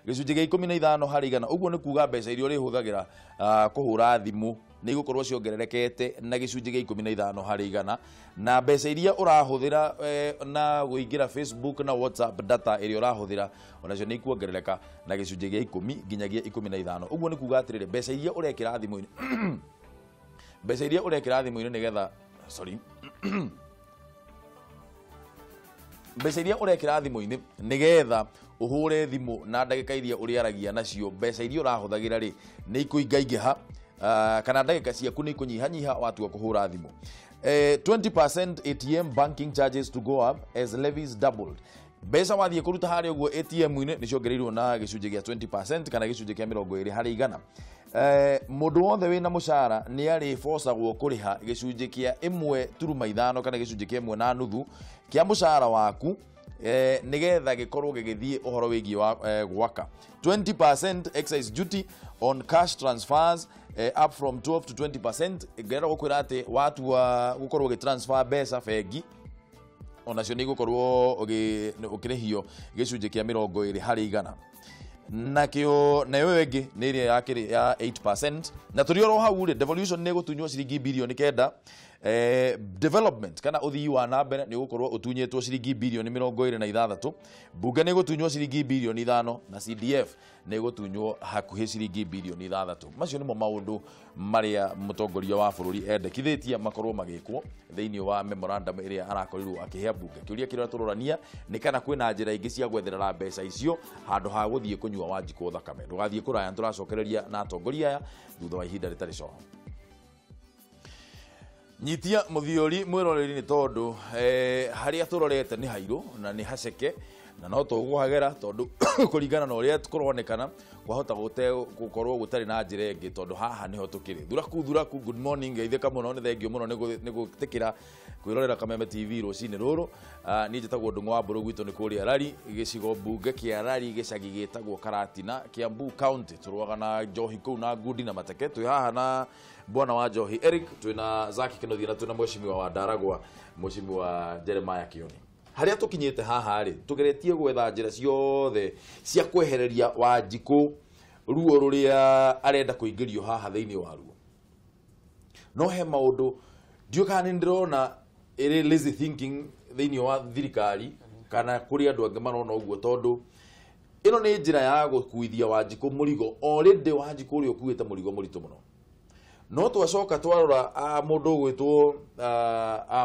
gĩcunjĩ gĩa 15 harĩ igana. Ũguo nĩ kuga mbeca iria ũrĩhũthagĩra kũhũra thimũ nĩ igũkorwo ciongererekete na gĩcunjĩ gĩa 15 harĩ igana, na mbeca iria ũrahũthĩra na kũingĩra Facebook na WhatsApp data ĩrĩa ũrahũthĩra onacio nĩ ikuongerereka na gĩcunjĩ gĩa 10 nginyagia 15. Ũguo nĩ kuga atĩrĩrĩ, mbeca iria ũrekĩra thimũ-inĩ mbeca iria ũrekĩra thimũ-inĩ nĩgetha sorry mbeca iria ũrekĩra thimũ-inĩ nĩgetha Ũhũre thimũ na ndagĩka iria ũrĩaragia nacio, mbeca iria ũrahũthagĩra rĩ nĩ ikũingaingĩha, kana ndagĩka ciaku nĩ ikũnyihanyiha watua kũhũra thimũ. 20% ATM banking charges to go up as levies doubled. Mbeca wathiĩ kũruta harĩa ũguo ATM-inĩ nĩ ciongereirwo na gĩcunjĩ gĩa 20% kana gĩcunjĩ kĩa 20%. Mũndũ wothe wĩna mũcara nĩ arĩbocagwo kũrĩha gĩcunjĩ kĩa 1.5 kana gĩcunjĩ kĩa 1.5 kĩa mũcara waku, nĩgetha gĩkorwo gĩgĩthiĩ ũhoro wĩgiĩ wa gwaka. 20% excise duty on cash transfers, up from 12 to 20%. Ngĩrenda gũkwĩra atĩ watua gũkorwo ũgĩtransfer mbeca bengi, onacio nĩ igũkorwo ũkĩrĩhio gĩcunjĩ kĩa 20%. Nakĩo nayo ĩyo ĩngĩ nĩ ĩrĩa yakĩrĩ ya 8%. Na tũrĩ oro hau rĩ, devolution nĩ ĩgũtunywo ciringi birioni 9. Development kana ũthii wa na mbere nĩ ũgũkorwo ũtunyĩtwo ciringi birioni 26. Mbunge nĩ ĩgũtunywo ciringi birioni 5 na CDF nĩ ĩgũtunywo hakuhĩ ciringi birioni 6. Macio nĩmo maũndũ marĩa mũtongoria wa bũrũri endekithĩtie makorwo magĩkwo thĩinĩ wa memorandum ĩrĩa arakorirwo akĩhe mbunge. Kĩũria kĩrĩa tũrorania nĩ kana kwĩna njĩra ingĩ cia gwetherera mbeca icio handũ ha gũthiĩ kũnyua Wanjikũ thakame. Ndũgathiĩ kũraya, nĩtũracokereria na atongoria aya thutha wa ihinda rĩtarĩ coho. Nyitia mũthiori mwĩroreri nĩ tondũ harĩa tũrorete nĩ hairũ na nĩ haceke na no tũgũhagera, tondũ kũringana na ũrĩa kũronekana kwahota gũkorwo gũtarĩ na njĩra ĩngĩ, tondũ haha nĩho tũkĩrĩ. Thuraku thuraku, good morning, geithĩka mũno, nĩ thengio mũno nĩ gwĩtĩkĩra kwĩrorera Kameme TV rũcinĩ rũrũ. Niĩ njĩtagwo Ndung'u wa Mbũrũ, gwitũ nĩ kũrĩa Rari, gĩcigo mbunge kĩa Rari, gĩcagi gĩtagwo Karatina, Kiambu County. Tũrũaga na njohi kũu na ngundi na mateke. Twĩ haha na bwana wa njohi Eric, twĩna Zaki Kĩnuthia na twĩna mheshimiwa wa Ndaragwa, mheshimiwa Jeremiah Kioni. Harĩa tũkinyĩte haha rĩ, tũgeretie gwetha njĩra ciothe cia kwehereria Wanjikũ ruo rũrĩa arenda kũingĩrio haha thĩinĩ wa ruo. No he maũndũ ndiũĩ kana nĩ ndĩrona ĩrĩ lazy thinking thĩinĩ wa thirikari kana kũrĩ andũ angĩ marona ũguo, tondũ ĩno nĩ njĩra ya gũkuithia Wanjikũ mũrigo. Already Wanjikũ ũrĩa ũkuĩte mũrigo mũritũ mũno. No twacoka twarora mũndũ ũgwĩtwo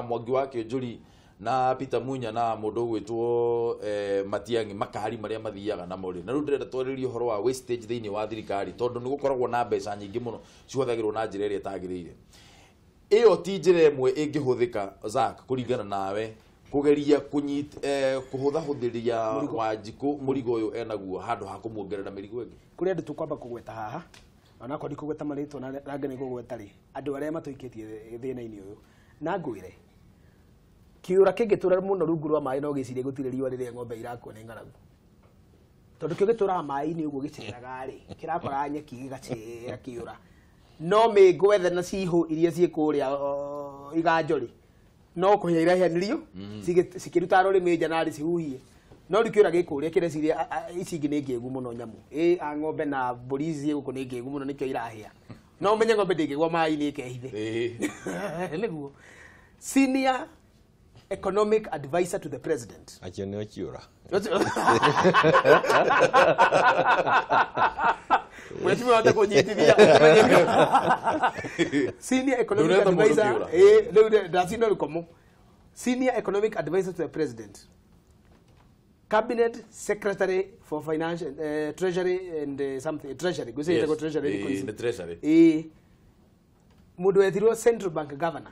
Mwangi wa Kĩnjũri na Peter Munya na mũndũ ũgwĩtwo Matiang'i, makari marĩa mathiaga namo rĩ. Na rĩu ndĩrenda twarĩrie ũhoro wa wastage thĩinĩ wa thirikari, tondũ nĩ gũkoragwo na mbeca nyingĩ mũno cihũthagĩrwo na njĩra ĩrĩa ĩtagĩrĩire. Ĩyo ti njĩra ĩmwe ĩngĩhũthĩka, Zack, kũringana nawe, kũgeria kũhũthahũthĩria Wanjikũ mũrigo ũyũ enaguo handũ ha kũmuongerera mĩrigo ĩngĩ? Kũrĩ andũ tũkwamba kũgweta haha, onakorwo ndikũgweta marĩtwa na rangĩ nĩ kũgweta rĩ, andũ arĩa matũikĩtie thĩna-inĩ ũyũ. Na ngwĩre, kĩũra kĩngĩtũra mũno rungu rwa maĩ no gĩcirie gũtirĩ riũa rĩrĩa ng'ombe irakua nĩ ng'aragu. Tondũ kĩo gĩtũraga maĩ-inĩ ũguo gĩceraga rĩ, kĩrakora nyeki gĩgacera kĩũra. No mĩngwethe na cihũ iria ciĩ kũrĩa iganjo rĩ, no kũhĩa iraheanĩrio, cikĩruta rũrĩmĩ nja narĩ cihuhie. No rĩu kĩũra gĩkũrĩa kĩreciria ici ingĩ nĩ ngĩgu mũno nyamũ. Ĩ a ng'ombe na mbũri ici ciĩ gũkũ nĩ ngĩgu mũno nĩkĩo irahĩa. No ũmenye ng'ombe ndĩngĩgwa maĩ-inĩ ĩkehithe. Nĩguo. Senior economic advisor to the president. Acio nĩo ciũra. Mheshimiwa hata kũnyitithia. Senior economic advisor, rĩu ndacina rũkomo. Senior economic advisor to the president. Cabinet secretary for finance, treasury and something, treasury. Gwĩciria ĩtagwo treasury. The treasury. Mũndũ wethirwo central bank governor.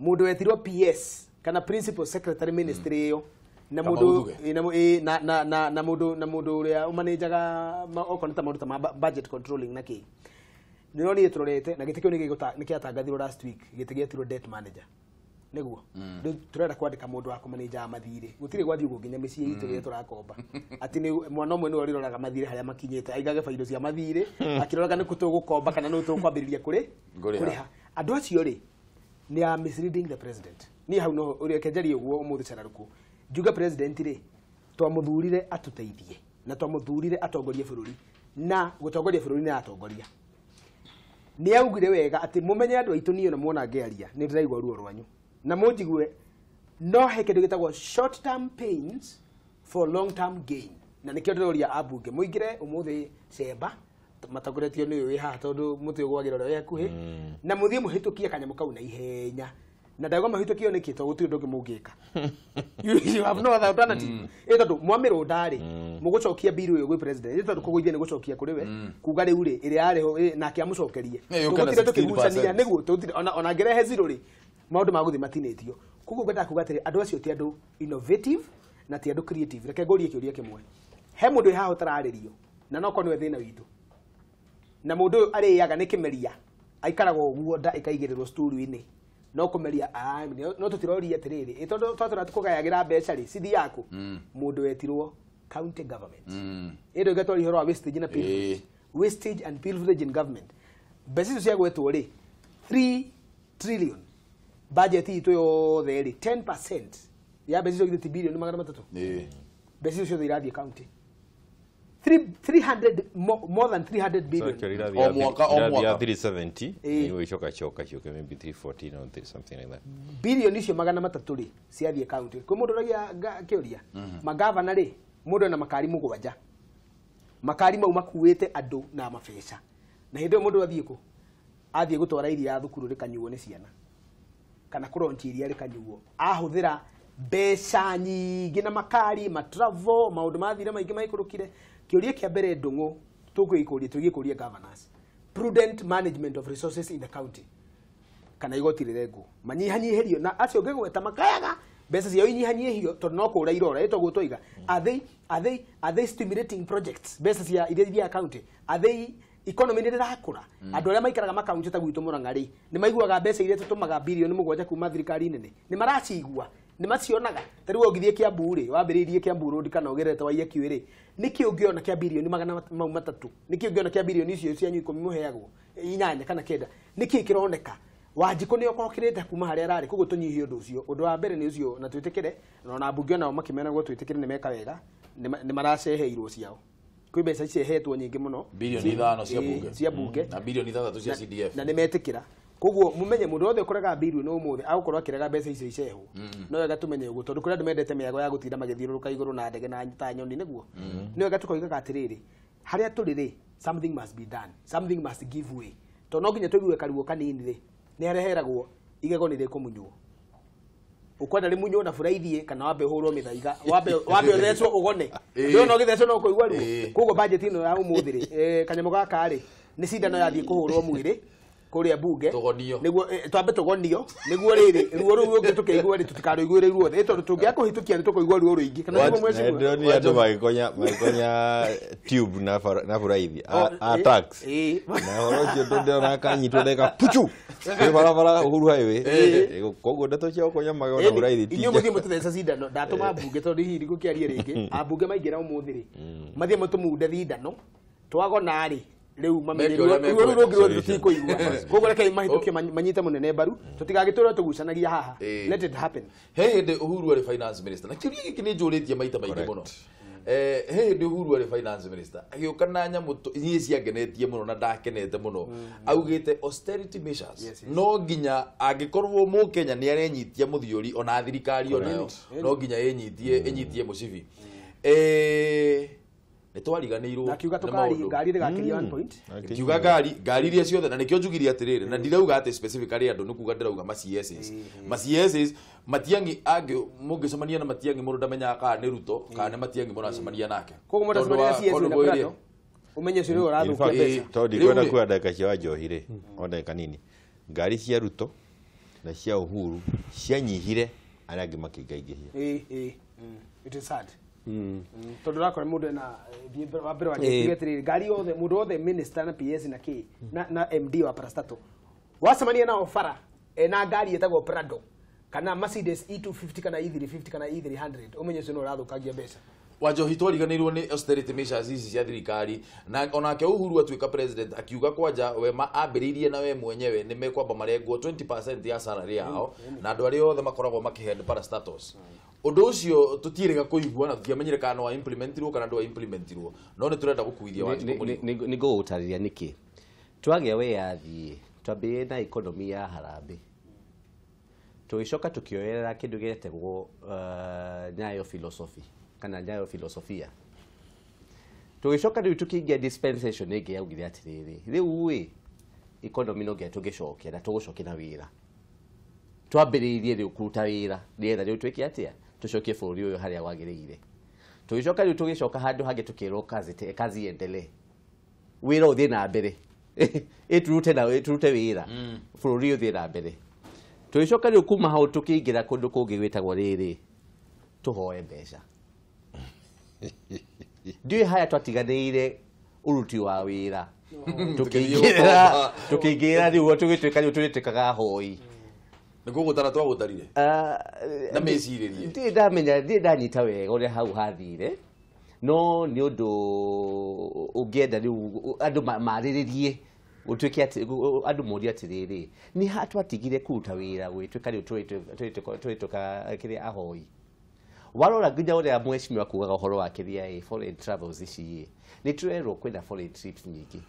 Mũndũ wethirwo PS kana principal secretary ministry ĩyo. Na mũndũ na mũndũ na mũndũ ũrĩa ũmanĩnjaga okorwo nĩ ta maũndũ ta ma budget controlling na kĩ. Nĩronire tũrorete na gĩtĩ kĩu nĩ kĩatangathirwo last week, gĩtĩ gĩetirwo debt manager. Nĩguo rĩu tũrenda kwandĩka mũndũ wa kũmanĩnjaga mathirĩ. Gũtirĩ gwathiĩ ũguo nginya mĩciĩ itũ rĩrĩa tũrakomba. Atĩ nĩ mwana ũmwe nĩwe ũrĩroraga mathirĩ harĩa makinyĩte, aigage bairo cia mathirĩ, akĩroraga nĩ kũ tũgũkomba kana nũ tũkwambĩrĩria kũrĩha. Andũ acio rĩ, nĩ a misleading the president. Niĩ hau no ũreke njarie ũguo ũmũthĩ cararũkũ. Njuge president rĩ, twamũthurire atũteithie na twamũthurire atongorie bũrũri, na gũtongoria bũrũri nĩ atongoria. Nĩ augire wega atĩ mũmenye andũ aitũ niĩ ona muona ngĩaria nĩ ndĩraigua ruo rwanyu. Na mũnjigue no he kĩndũ gĩtagwo short term pains for long term gain. Na nĩkĩo ndĩroria ambunge mũingĩre ũmũthĩ cemba matongoretio nĩ ũyũ wĩ haha, tondũ mũtĩ ũgwagĩra ũrĩa wĩ hakuhĩ, na mũthiĩ mũhĩtũkie kanyamũ kau na ihenya. Na ndauga mahĩtũkio nĩkĩ tondũ gũtirĩ ũndũ ũngĩ mũngĩka. You have no other alternative. Ĩ tondũ mwamĩrũnda rĩ, mũgũcokia bill ĩyo gwĩ president. Ĩ tondũ kũgũithia nĩ gũcokia kũrĩ we, kuga rĩu rĩ, ĩrĩa yarĩ ho nake amũcokerie. Tũgũtire tũkĩgucania nĩguo tũgũtire ona ngĩrehe zero rĩ, maũndũ magũthiĩ matinĩtio. Koguo ngwendaga kuga atĩrĩ, andũ acio ti andũ innovative na ti andũ creative. Reke ngũrie kĩũria kĩmwe. He mũndũ wĩ haha ũtararĩrio na no korwo nĩwe thĩna witũ. Na mũndũ ũyũ arĩaga nĩ kĩmeria, aikaraga ũguo nda ĩkaigĩrĩrwo sturu-inĩ. No kũmeria no tũtiroria atĩrĩrĩ, ĩ tondũ twatũra kũgayagĩra mbeca rĩ, cithi yaku, mũndũ wetirwo county government. Ĩ ndũiga twaria ũhoro wa wastage na pilferage. Wastage and pilferage in government. Mbeca icio ciagwetwo rĩ, 3 trillion. Budget itũ yothe rĩ, 10% ya mbeca icio githĩ ti bilioni 300. Mbeca icio ciothe irathiĩ county. 300 more than 300 billion. O mwaka 370 nĩguo icoka coka ciũke maybe 314 or something like that. Bilioni icio 300 rĩ ciathiĩ county. Kwĩ mũndũ ũragia kĩũria, magavana rĩ, mũndũ ena makari 7. Makari mau makuĩte andũ na mabeca. Na hĩndĩ ĩyo mũndũ athiĩ kũ? Athiĩ gũtwara iria thukuru rĩkanyuo nĩ ciana. Kana kũronchi iria rĩkanyuo. Ahũthĩra mbeca nyingĩ na makari, matravel, maũndũ mathire maingĩ maikũrũkire. Kĩũria kĩa mbere ndũng'ũ tũgĩkũria tũgĩkũria governance, prudent management of resources in the county, kana igoti rĩrengwo manyihanyihĩrio na acio ngĩgweta makayaga mbeca ciao inyihanyihio tondũ no kũra irora ĩtagwo tũiga. Are they stimulating projects mbeca cia iria ithiaga county? Are they economy nĩ ĩrakũra? Andũ arĩa maikaraga makaunti ta gwitũ Murang'a rĩ, nĩ maiguaga mbeca iria tũtũmaga bilioni 7 kuma thirikari nene? Nĩ maracigua? Nĩ macionaga? Ta rĩu ũngĩthiĩ Kiambu rĩ, wambĩrĩirie Kiambu Road kana ũgerete Waiyaki rĩ, nĩkĩ ũngĩona kĩa bilioni 300? Nĩkĩ ũngĩona kĩa bilioni icio cianyu 10 mũheagwo 8 kana 9? Nĩkĩ kĩroneka? Wanjikũ nĩ okokĩrĩte kuma harĩa ararĩ, koguo tũnyihie ũndũ ũcio. Ũndũ wa mbere nĩ ũcio, na twĩtĩkĩre, na ona mbunge onao makĩmenagwo twĩtĩkĩre nĩ meka wega, nĩ maraceheirwo ciao. Kwĩ mbeca icehetwo nyingĩ mũno, bilioni 5 cia bunge, cia bunge na bilioni 6 cia CDF, na nĩ metĩkĩra. Koguo mumenye mũndũ wothe ũkũrega bilioni ũmũthĩ agũkorwo akĩrega mbeca icio icehwo. No wega tũmenye ũguo tondũ kũrĩ andũ mendete mĩago ya gũtinda magĩthiũrũrũka igũrũ na ndege na ta nyoni nĩguo. Nĩ wega tũkoigaga atĩrĩrĩ, harĩa tũrĩ rĩ, something must be done, something must give way. Tondũ no nginya tũigue karuo kanini rĩ, nĩ harĩa heragwo igego nĩ rĩkũmunywo. Ukwenda rĩmunywo na buraithie kana wambe ũhũrwo mĩthaiga, wambe ũthecwo ũgone. Ndĩrona ũgĩthecwo no ũkũigua ruo. Koguo budget ĩno ya ũmũthĩ rĩ, kanyamũ gaka rĩ, nĩ cindano yathiĩ kũhũrwo mwĩrĩ kũrĩa bunge nĩguo twambe tũgonio nĩguo rĩrĩ ruo rũu rũngĩ tũkĩigua rĩ tũtikarũiguĩre ruothe, tondũ tũngĩaga kũhĩtũkia nĩ tũkũigua ruo rũingĩ. Kana nĩguo mwecigua? Ndĩronire andũ magĩkonya tube na buraithi a tax na ũhoro ũcio ndĩrona akanyitwo ndeka puchu kwĩ barabara Uhuru Highway. Koguo ndeto cia gũkonya magego na buraithi ti inyuĩ mũthiĩ mũtũthece cindano. Ndatũma mbunge tondũ hihi ndigũkĩaria rĩngĩ, ambunge maingĩra ũmũthĩ rĩ, mathiĩ mũtũmunde thindano, twagona rĩ rĩu mamenye ruo rũu rũngĩ ruothe tũtikũigua. Koguo reke mahĩtũkie manyite mũnene mbaru, tũtigagĩtũre tũgucanagia haha. Let it happen. He hĩndĩ Uhuru arĩ finance minister, na kĩũria gĩkĩ nĩ njũrĩtie maita maingĩ mũno. He hĩndĩ Uhuru arĩ finance minister agĩũka na nyamũ niĩ ciangenetie mũno na ndakenete mũno, augĩte austerity measures no nginya angĩkorwo mũkenya nĩ arenyitia mũthiũri ona thirikari onayo no nginya ĩnyitie mũcibi. Nĩ twariganĩirwo na kiuga tũkari ngari rĩgakĩria 1 point, kiuga ngari iria ciothe, na nĩkĩo njugire atĩrĩrĩ, na ndirauga atĩ specifically andũ nĩ kuga ndĩrauga ma CSs, ma CSs Matiang'i angĩ mũngĩcemania na Matiang'i mũndũ ndamenyaga kana nĩ Ruto kana nĩ Matiang'i mũracemania nake. Koguo mũndũ acemania na CS na Prado ũmenye ũcio nĩwe ũrathũkia mbeca. Tondũ ndikwenda kuoya ndagĩka cia Wanjohi rĩ, o ndagĩka nini, ngari cia Ruto na cia Uhuru cianyihire arĩa angĩ makĩingaingĩhia. It is sad. Tondũ ũrakora mũndũ ena wa mbere wanjĩtie atĩrĩrĩ, ngari yothe mũndũ wothe minister na PS na K na MD wa parastato wacemania nao bara ena ngari ĩtagwo Prado kana Mercedes E250 kana E350 kana E300, ũmenye ũcio nĩ ũrathũkangia mbeca. Wanjohi twariganĩirwo nĩ austerity measures ici cia thirikari, na onake Uhuru atuĩka president akiuga kwanja we ambĩrĩirie na we mwenyewe nĩ mekwamba marengwo 20% ya salary yao na andũ arĩa othe makoragwo makĩhead parastatos. Ũndũ ũcio tũtiĩrĩga kũigua na tũtiamenyire kana no implementirwo kana ndwa implementirwo, no nĩ tũrenda gũkuithia Wanjikũ mũrigo. Nĩ ngũgũtarĩria nĩkĩ twagĩa wĩyathi twambĩrĩrie na economy ya harambee, tũgĩcoka tũkĩoerera kĩndũ gĩetagwo Nyayo philosophy kana Nyayo filosofia. Tũgĩcoka rĩu tũkĩingĩa dispensation ĩngĩ yaugire atĩrĩrĩ, rĩu ĩ economy no nginya tũgĩcoke na tũgũcoke na wĩra. Twambĩrĩirie rĩu kũruta wĩra nĩgetha rĩu twĩke atĩa tũcokie bũrũri ũyũ harĩa wagĩrĩire. Tũgĩcoka rĩu tũgĩcoka handũ hangĩ tũkĩrwo kazi iendelee, wĩra ũthiĩ na mbere, ĩtũrute na ĩtũrute wĩra, bũrũri ũthiĩ na mbere. Tũgĩcoka rĩu kuma hau tũkĩingĩra kũndũ kũngĩ gwĩtagwo rĩrĩ tũhoe mbeca. Ndiũĩ haya twatiganĩire ũruti wa wĩra, tũkĩingĩra rĩu tũgĩtuĩka rĩu tũrĩtuĩkaga ahoi. Nĩguo gũtara twagũtarire na mĩcirĩrie. Ndirĩ ndamenya, ndirĩ ndanyita wega ũrĩa hau hathire, no nĩ ũndũ ũngĩenda rĩu andũ marĩrĩrie gũtuĩke atĩ andũ morie atĩrĩrĩ, nĩ ha twatigire kũruta wĩra gwĩtuĩka rĩu tũrĩtuĩka kĩrĩa ahoi. Warora nginya ũrĩa mheshimiwa kugaga ũhoro wa kĩrĩa foreign travels ici, nĩ tũrerwo kwĩna foreign trips nyingĩ.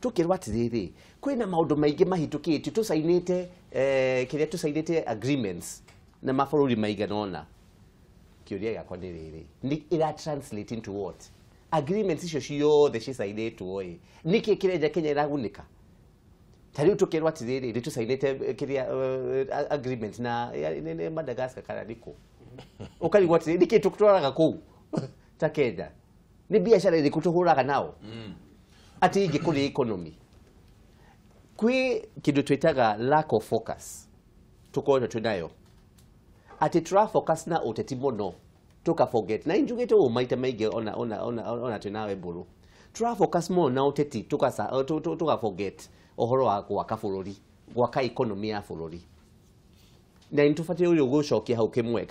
Tũkĩrwo atĩrĩrĩ, kwĩna maũndũ maingĩ mahĩtũkĩtio tũcainĩte, kĩrĩa tũcainĩte agreements na mabũrũri maigana ũna. Kĩũria gĩakwa nĩ rĩrĩ, nĩ ĩra translate into what? Agreements icio ciothe cicainĩtwo ĩ, nĩkĩ kĩrenja Kenya ĩragunĩka? Ta rĩu tũkĩrwo atĩrĩrĩ, nĩ tũcainĩte kĩrĩa agreement na Madagascar kana nĩkũ. Ũkarigwo atĩrĩrĩ, nĩkĩ tũtwaraga kũu ta Kenya? Nĩ biacara ĩrĩkũ tũhũraga nao? Atĩ ingĩ kũrĩ economy. Kwĩ kĩndũ twĩtaga lack of focus tũkoretwo twĩ nayo, atĩ tũra focus na ũteti mũno tũka forget. Na njugĩte ũũ maita maingĩ ona twĩ nawe Mbũrũ, tũra focus mũno na ũteti tũka forget ũhoro wa gwaka bũrũri, gwaka economy ya bũrũri. Na nĩ tũbatiĩ rĩu gũcokia hau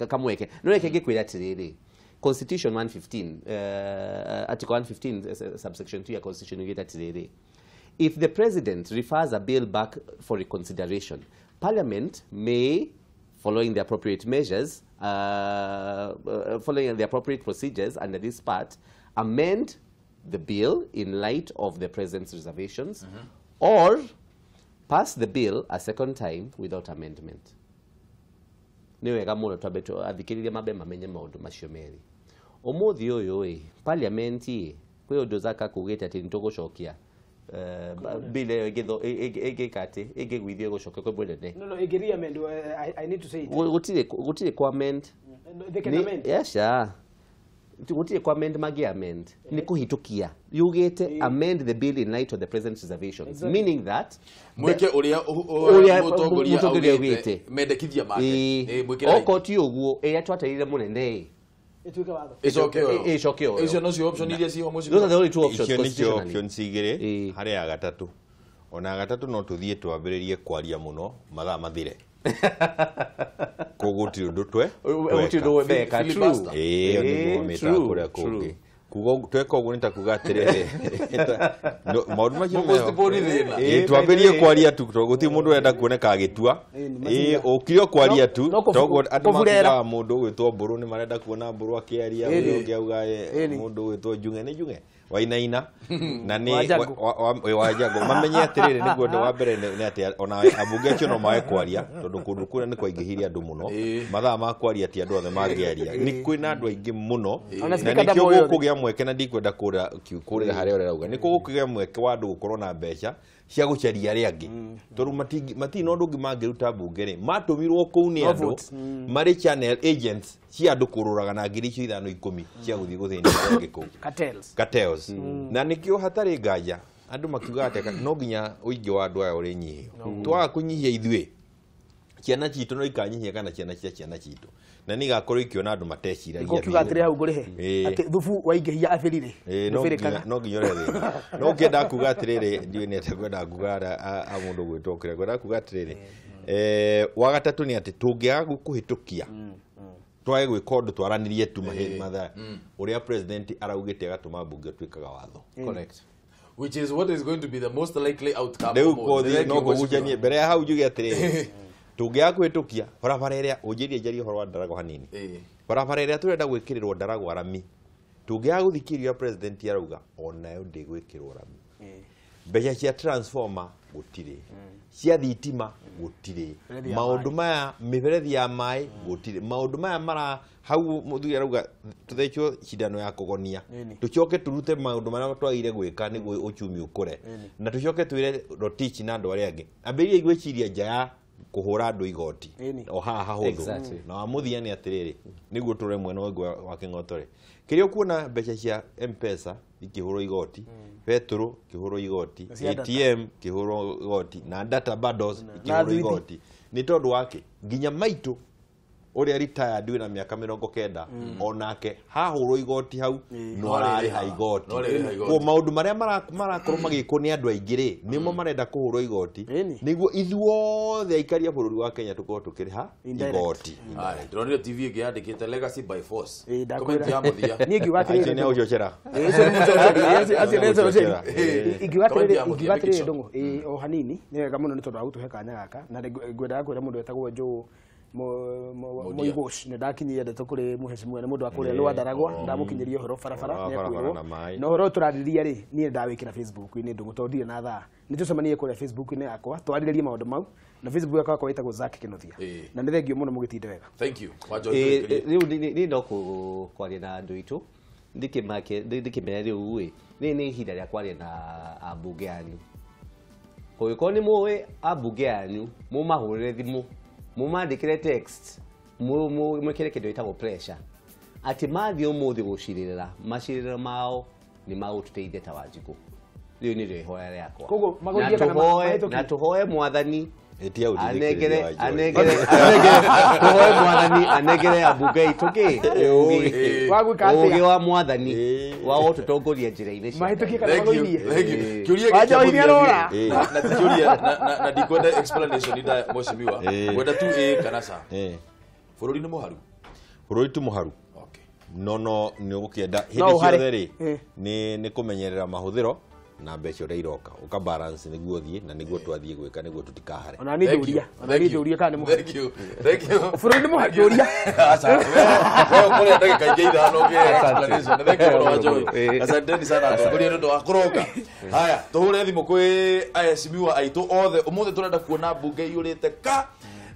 kamweke. No reke ngĩkwĩra atĩrĩrĩ, Constitution 115, Article 115 subsection 2 ya Constitution yugĩte atĩrĩrĩ, if the president refers a bill back for reconsideration, Parliament may, following the appropriate measures, following the appropriate procedures under this part, amend the bill in light of the president's reservations, or pass the bill a second time without amendment. Nĩ wega mũno twambe athikĩrĩria mambe mamenye maũndũ macio merĩ. Ũmũthĩ ũyũ ĩ, parliament ĩ, kwĩ ũndũ Zaka kugĩte atĩ nĩtũgũcokia bill ĩyo ĩngĩka atĩ ĩngĩgwithio ĩgũcokia kwĩ mũnene. No, ĩngĩ amend, I need to say it. Gũtirĩ kwa amend. They can amend. Yes, yeah. Gũtirĩ kwa amend mangĩ amend. Nĩ kũhĩtũkia. Yugĩte amend the bill in light of the present reservations. Exactly. Meaning that mwĩke ũrĩa mũtongoria augĩte mendekithia make. Okorwo ti ũguo ĩrĩa twatarire mũnene ĩtuĩke watho. Ĩcoke ũyũ. Ĩcoke ũyũ. Icio nocio option iria ciho mũciĩ. Those are the only two options Icio nĩcio constitutionally. options igĩrĩ harĩ ya gatatũ. Ona gatatũ no tũthiĩ twambĩrĩrie kwaria mũno mathaa mathire. Koguo gũtirĩ ũndũ twe. Gũtirĩ ũndũ meka. True. Ĩĩ, nĩguo mamĩtaga kũrĩa kũngĩ. Kuga tweka ũguo nĩ ta kuga atĩrĩrĩ, maũndũ macio meho. Ĩĩ, twambĩrĩrie kwaria tu tondũ gũtirĩ mũndũ ũrenda kuoneka agĩtua. Ĩĩ, ũkire o kwaria tu, toguo andũ makugaga mũndũ ũgwĩtwo Mbũrũ nĩ marenda kuona Mbũrũ akĩaria, ũrĩa ũngĩ auga mũndũ ũgwĩtwo Njung'e nĩ Njung'e Wainaina na nĩ Wanjangũ. Mamenye atĩrĩrĩ, nĩguo ũndũ wa mbere nĩ atĩ ona ambunge acio no mage kwaria tondũ kũndũ kũrĩa nĩ kwaingĩhire andũ mũno. Mathaa ma kwaria ti andũ othe mangĩaria, nĩ kwĩna andũ aingĩ mũno, na nĩkĩo gũkũgĩa mweke, na ndikwenda kũrĩra harĩa ũrauga, nĩkĩo gũkũgĩa mweke wa andũ gũkorwo na mbeca cia gũcaria arĩa angĩ, tondũ matirĩ na ũndũ ũngĩ mangĩruta mbunge rĩ, matũmirwo kũu nĩ andũ marĩ channel agents cia andũ kũrũraga na ngiri icio 5 10 cia gũthiĩ gũthĩnia arĩa angĩ kũu. Cartels. Na nĩkĩo hatarĩ nganja andũ makiuga atĩ no nginya ũingĩ wa andũ aya ũrĩnyihio. Twaga kũnyihia ithuĩ, ciana citũ no ikanyihia kana ciana cia ciana citũ, na nĩ igakorwo ikĩona andũ mateciragia. Nĩguo atĩrĩ hau ngũrĩhe atĩ thubu waingĩhia abĩrire. No nginya ũrĩhe thĩna. No ngĩenda kuga atĩrĩrĩ, ndiũĩ nĩ atĩa ngwenda kuga a mũndũ gwĩtwo kĩrĩa ngwenda kuga atĩrĩrĩ, wa gatatũ nĩ atĩ tũngĩaga kũhĩtũkia twage gwĩka ũndũ twaranĩrie tu mathaa ũrĩa president araugĩte agatũma mbunge ĩtuĩkaga watho. Correct. Which is what is going to be the most likely outcome. Rĩu kothi no kũgucanie mbere ya hau njuge atĩrĩrĩ, tũngĩaga kũhĩtũkia barabara ĩrĩa ũnjĩrie njarie ũhoro wa Ndaragwa hanini, barabara ĩrĩa tũrenda gwĩkĩrĩrwo Ndaragwa rami, tũngĩaga gũthikĩrĩria president arauga onayo ndĩgwĩkĩrwo rami. Mbeca cia transformer gũtirĩ, cia thitima gũtirĩ, maũndũ maya mĩberethi ya maĩ gũtirĩ, maũndũ maya mara hau mũthuri arauga tũthecwo cindano ya kũgonia, tũcoke tũrute maũndũ marĩa twagĩrĩire gwĩka nĩguo uchumi ũkũre, na tũcoke twĩre Rotich na andũ arĩa angĩ ambĩrĩrie gwĩciria nja ya Kũhũra andũ igoti o haha hahũthũ na wa mũthia nĩ atĩrĩrĩ nĩguo tũre mwena ũngĩ wa kĩng'oto rĩ kĩrĩa ũkuona mbeca cia M-Pesa ikĩhũrwo igoti betũrũ ikĩhũrwo igoti ATM ikĩhũrwo igoti na data bundles ikĩhũrwo igoti nĩ tondũ wake nginya maitũ ũrĩa retired wĩna mĩaka 90 onake hahũrwo igoti hau no ararĩha igoti kwa maũndũ marĩa marakorwo magĩkwo nĩ andũ aingĩ rĩ nĩmo marenda kũhũrwo igoti nĩguo ithuothe aikari a bũrũri wa Kenya tũkorwo tũkĩrĩha igoti. Ndĩronire TV ĩngĩ yandĩkĩte legacy by force. Comment ya mũthia. Niĩ ngiuga atĩrĩrĩ nĩ ũcocera. Ingiuga atĩrĩrĩ Ndũng'ũ o hanini nĩ wega mũno nĩ tondũ wa gũtũhe kanya gaka na ngwendaga kwĩra mũndũ wetagwo Joe Mũigũci nĩ ndakinyia ndeto kũrĩ mũhecimiwa nĩ mũndũ wa kũrĩa Lwandaragwa ndamũkinyĩria ũhoro barabara nĩ akwĩrwo na ũhoro ũyũ tũrarĩrĩria rĩ niĩ ndawĩkĩra Facebook-inĩ Ndũng'ũ tondũ ndirĩ na thaa nĩ tũcemanie kũrĩa Facebook-inĩ yakwa twarĩrĩrie maũndũ mau na Facebook yakwa ĩtagwo Zack Kinuthia na nĩ thengio mũno mũgĩtinde wega. Thank you. Rĩu niĩ no kwaria na andũ aitũ ndĩkĩmera rĩu ĩ nĩ ihinda rĩa kwaria na ambunge anyu kũngĩkorwo nĩ mũĩ ambunge anyu mũmahũrĩre thimũ mumandĩkĩre text mwĩkĩre kĩndũ gĩtagwo pressure atĩ mathiĩ ũmũthĩ gũcirĩrĩra macirĩrĩro mao nĩ magũtũteithia ta Wanjikũ rĩu nĩrĩo ihoya rĩakwa na tũhoe mwathani anengere tũhoe mwathani anengere ambunge aitũ kĩ ũgĩ wa mwathani wa gũtũtongoria njĩra-inĩ na ti kĩũria na ndikwenda explanation ida mheshimiwa ngwenda tu ĩ kana ca bũrũri nĩ mũharu bũrũri ti mũharu no no nĩ ũgũkĩenda hĩndĩ ciothe rĩ nĩ kũmenyerera mahũthĩro na mbeca ũrĩa iroka ũka balance nĩguo ũthiĩ na nĩguo twathiĩ gwĩka nĩguo tũtikahare. Ona niĩ njũria ona niĩ njũria kana nĩ mũharu. Thank you. Thank you. Bũrũri nĩ mũharu njũria. Aca wewe kũrĩa ndagĩka ingĩ ithano ũngĩ explanation. Thank you mũno Wanjohi. Asanteni sana atongoria nĩ ũndũ wa kũroka. Haya tũhũre thimũ kwĩ aheshimiwa aitũ othe ũmũthĩ tũrenda kuona mbunge iyũrĩte ka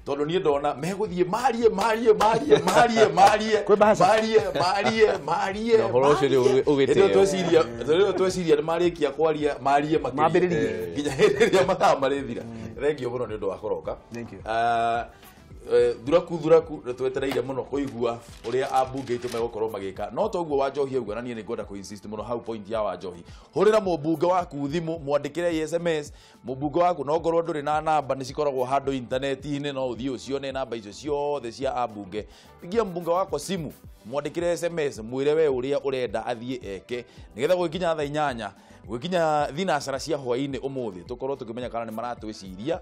tondũ niĩ ndona megũthiĩ marie marie marie marie marie marie marie marie ũhoro ũcio nĩ ũgĩtĩo hĩndĩ tweciria nĩ marĩkia kwaria marie makĩria nginya hĩndĩ ĩrĩa mathaa marĩthira. Thank you mũno nĩ ũndũ wa kũroka. Thuraku thuraku nĩ twetereire mũno kũigua ũrĩa ambunge aitũ megũkorwo magĩka no toguo Wanjohi auga na niĩ nĩ ngwenda kũ-insist mũno hau point ya Wanjohi hũrĩra mũmbunge waku thimũ mwandĩkĩre SMS mũmbunge waku no ngorwo ndũrĩ na namba nĩ cikoragwo handũ intaneti-inĩ no ũthiĩ ũcione namba icio ciothe cia ambunge pigia mbunge wakwa simu mwandĩkĩre SMS mwĩre we ũrĩa ũrenda athiĩ eke nĩgetha gũgĩkinya thaa 8 gũgĩkinya thinacara cia hwaĩ-inĩ ũmũthĩ tũkorwo tũkĩmenya kana nĩ maratwĩciria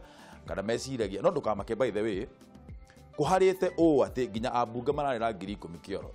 kana meciragia no ndũkamake by the way kuharite ũũ atĩ nginya ambunge mararĩra 10,000 kĩoro.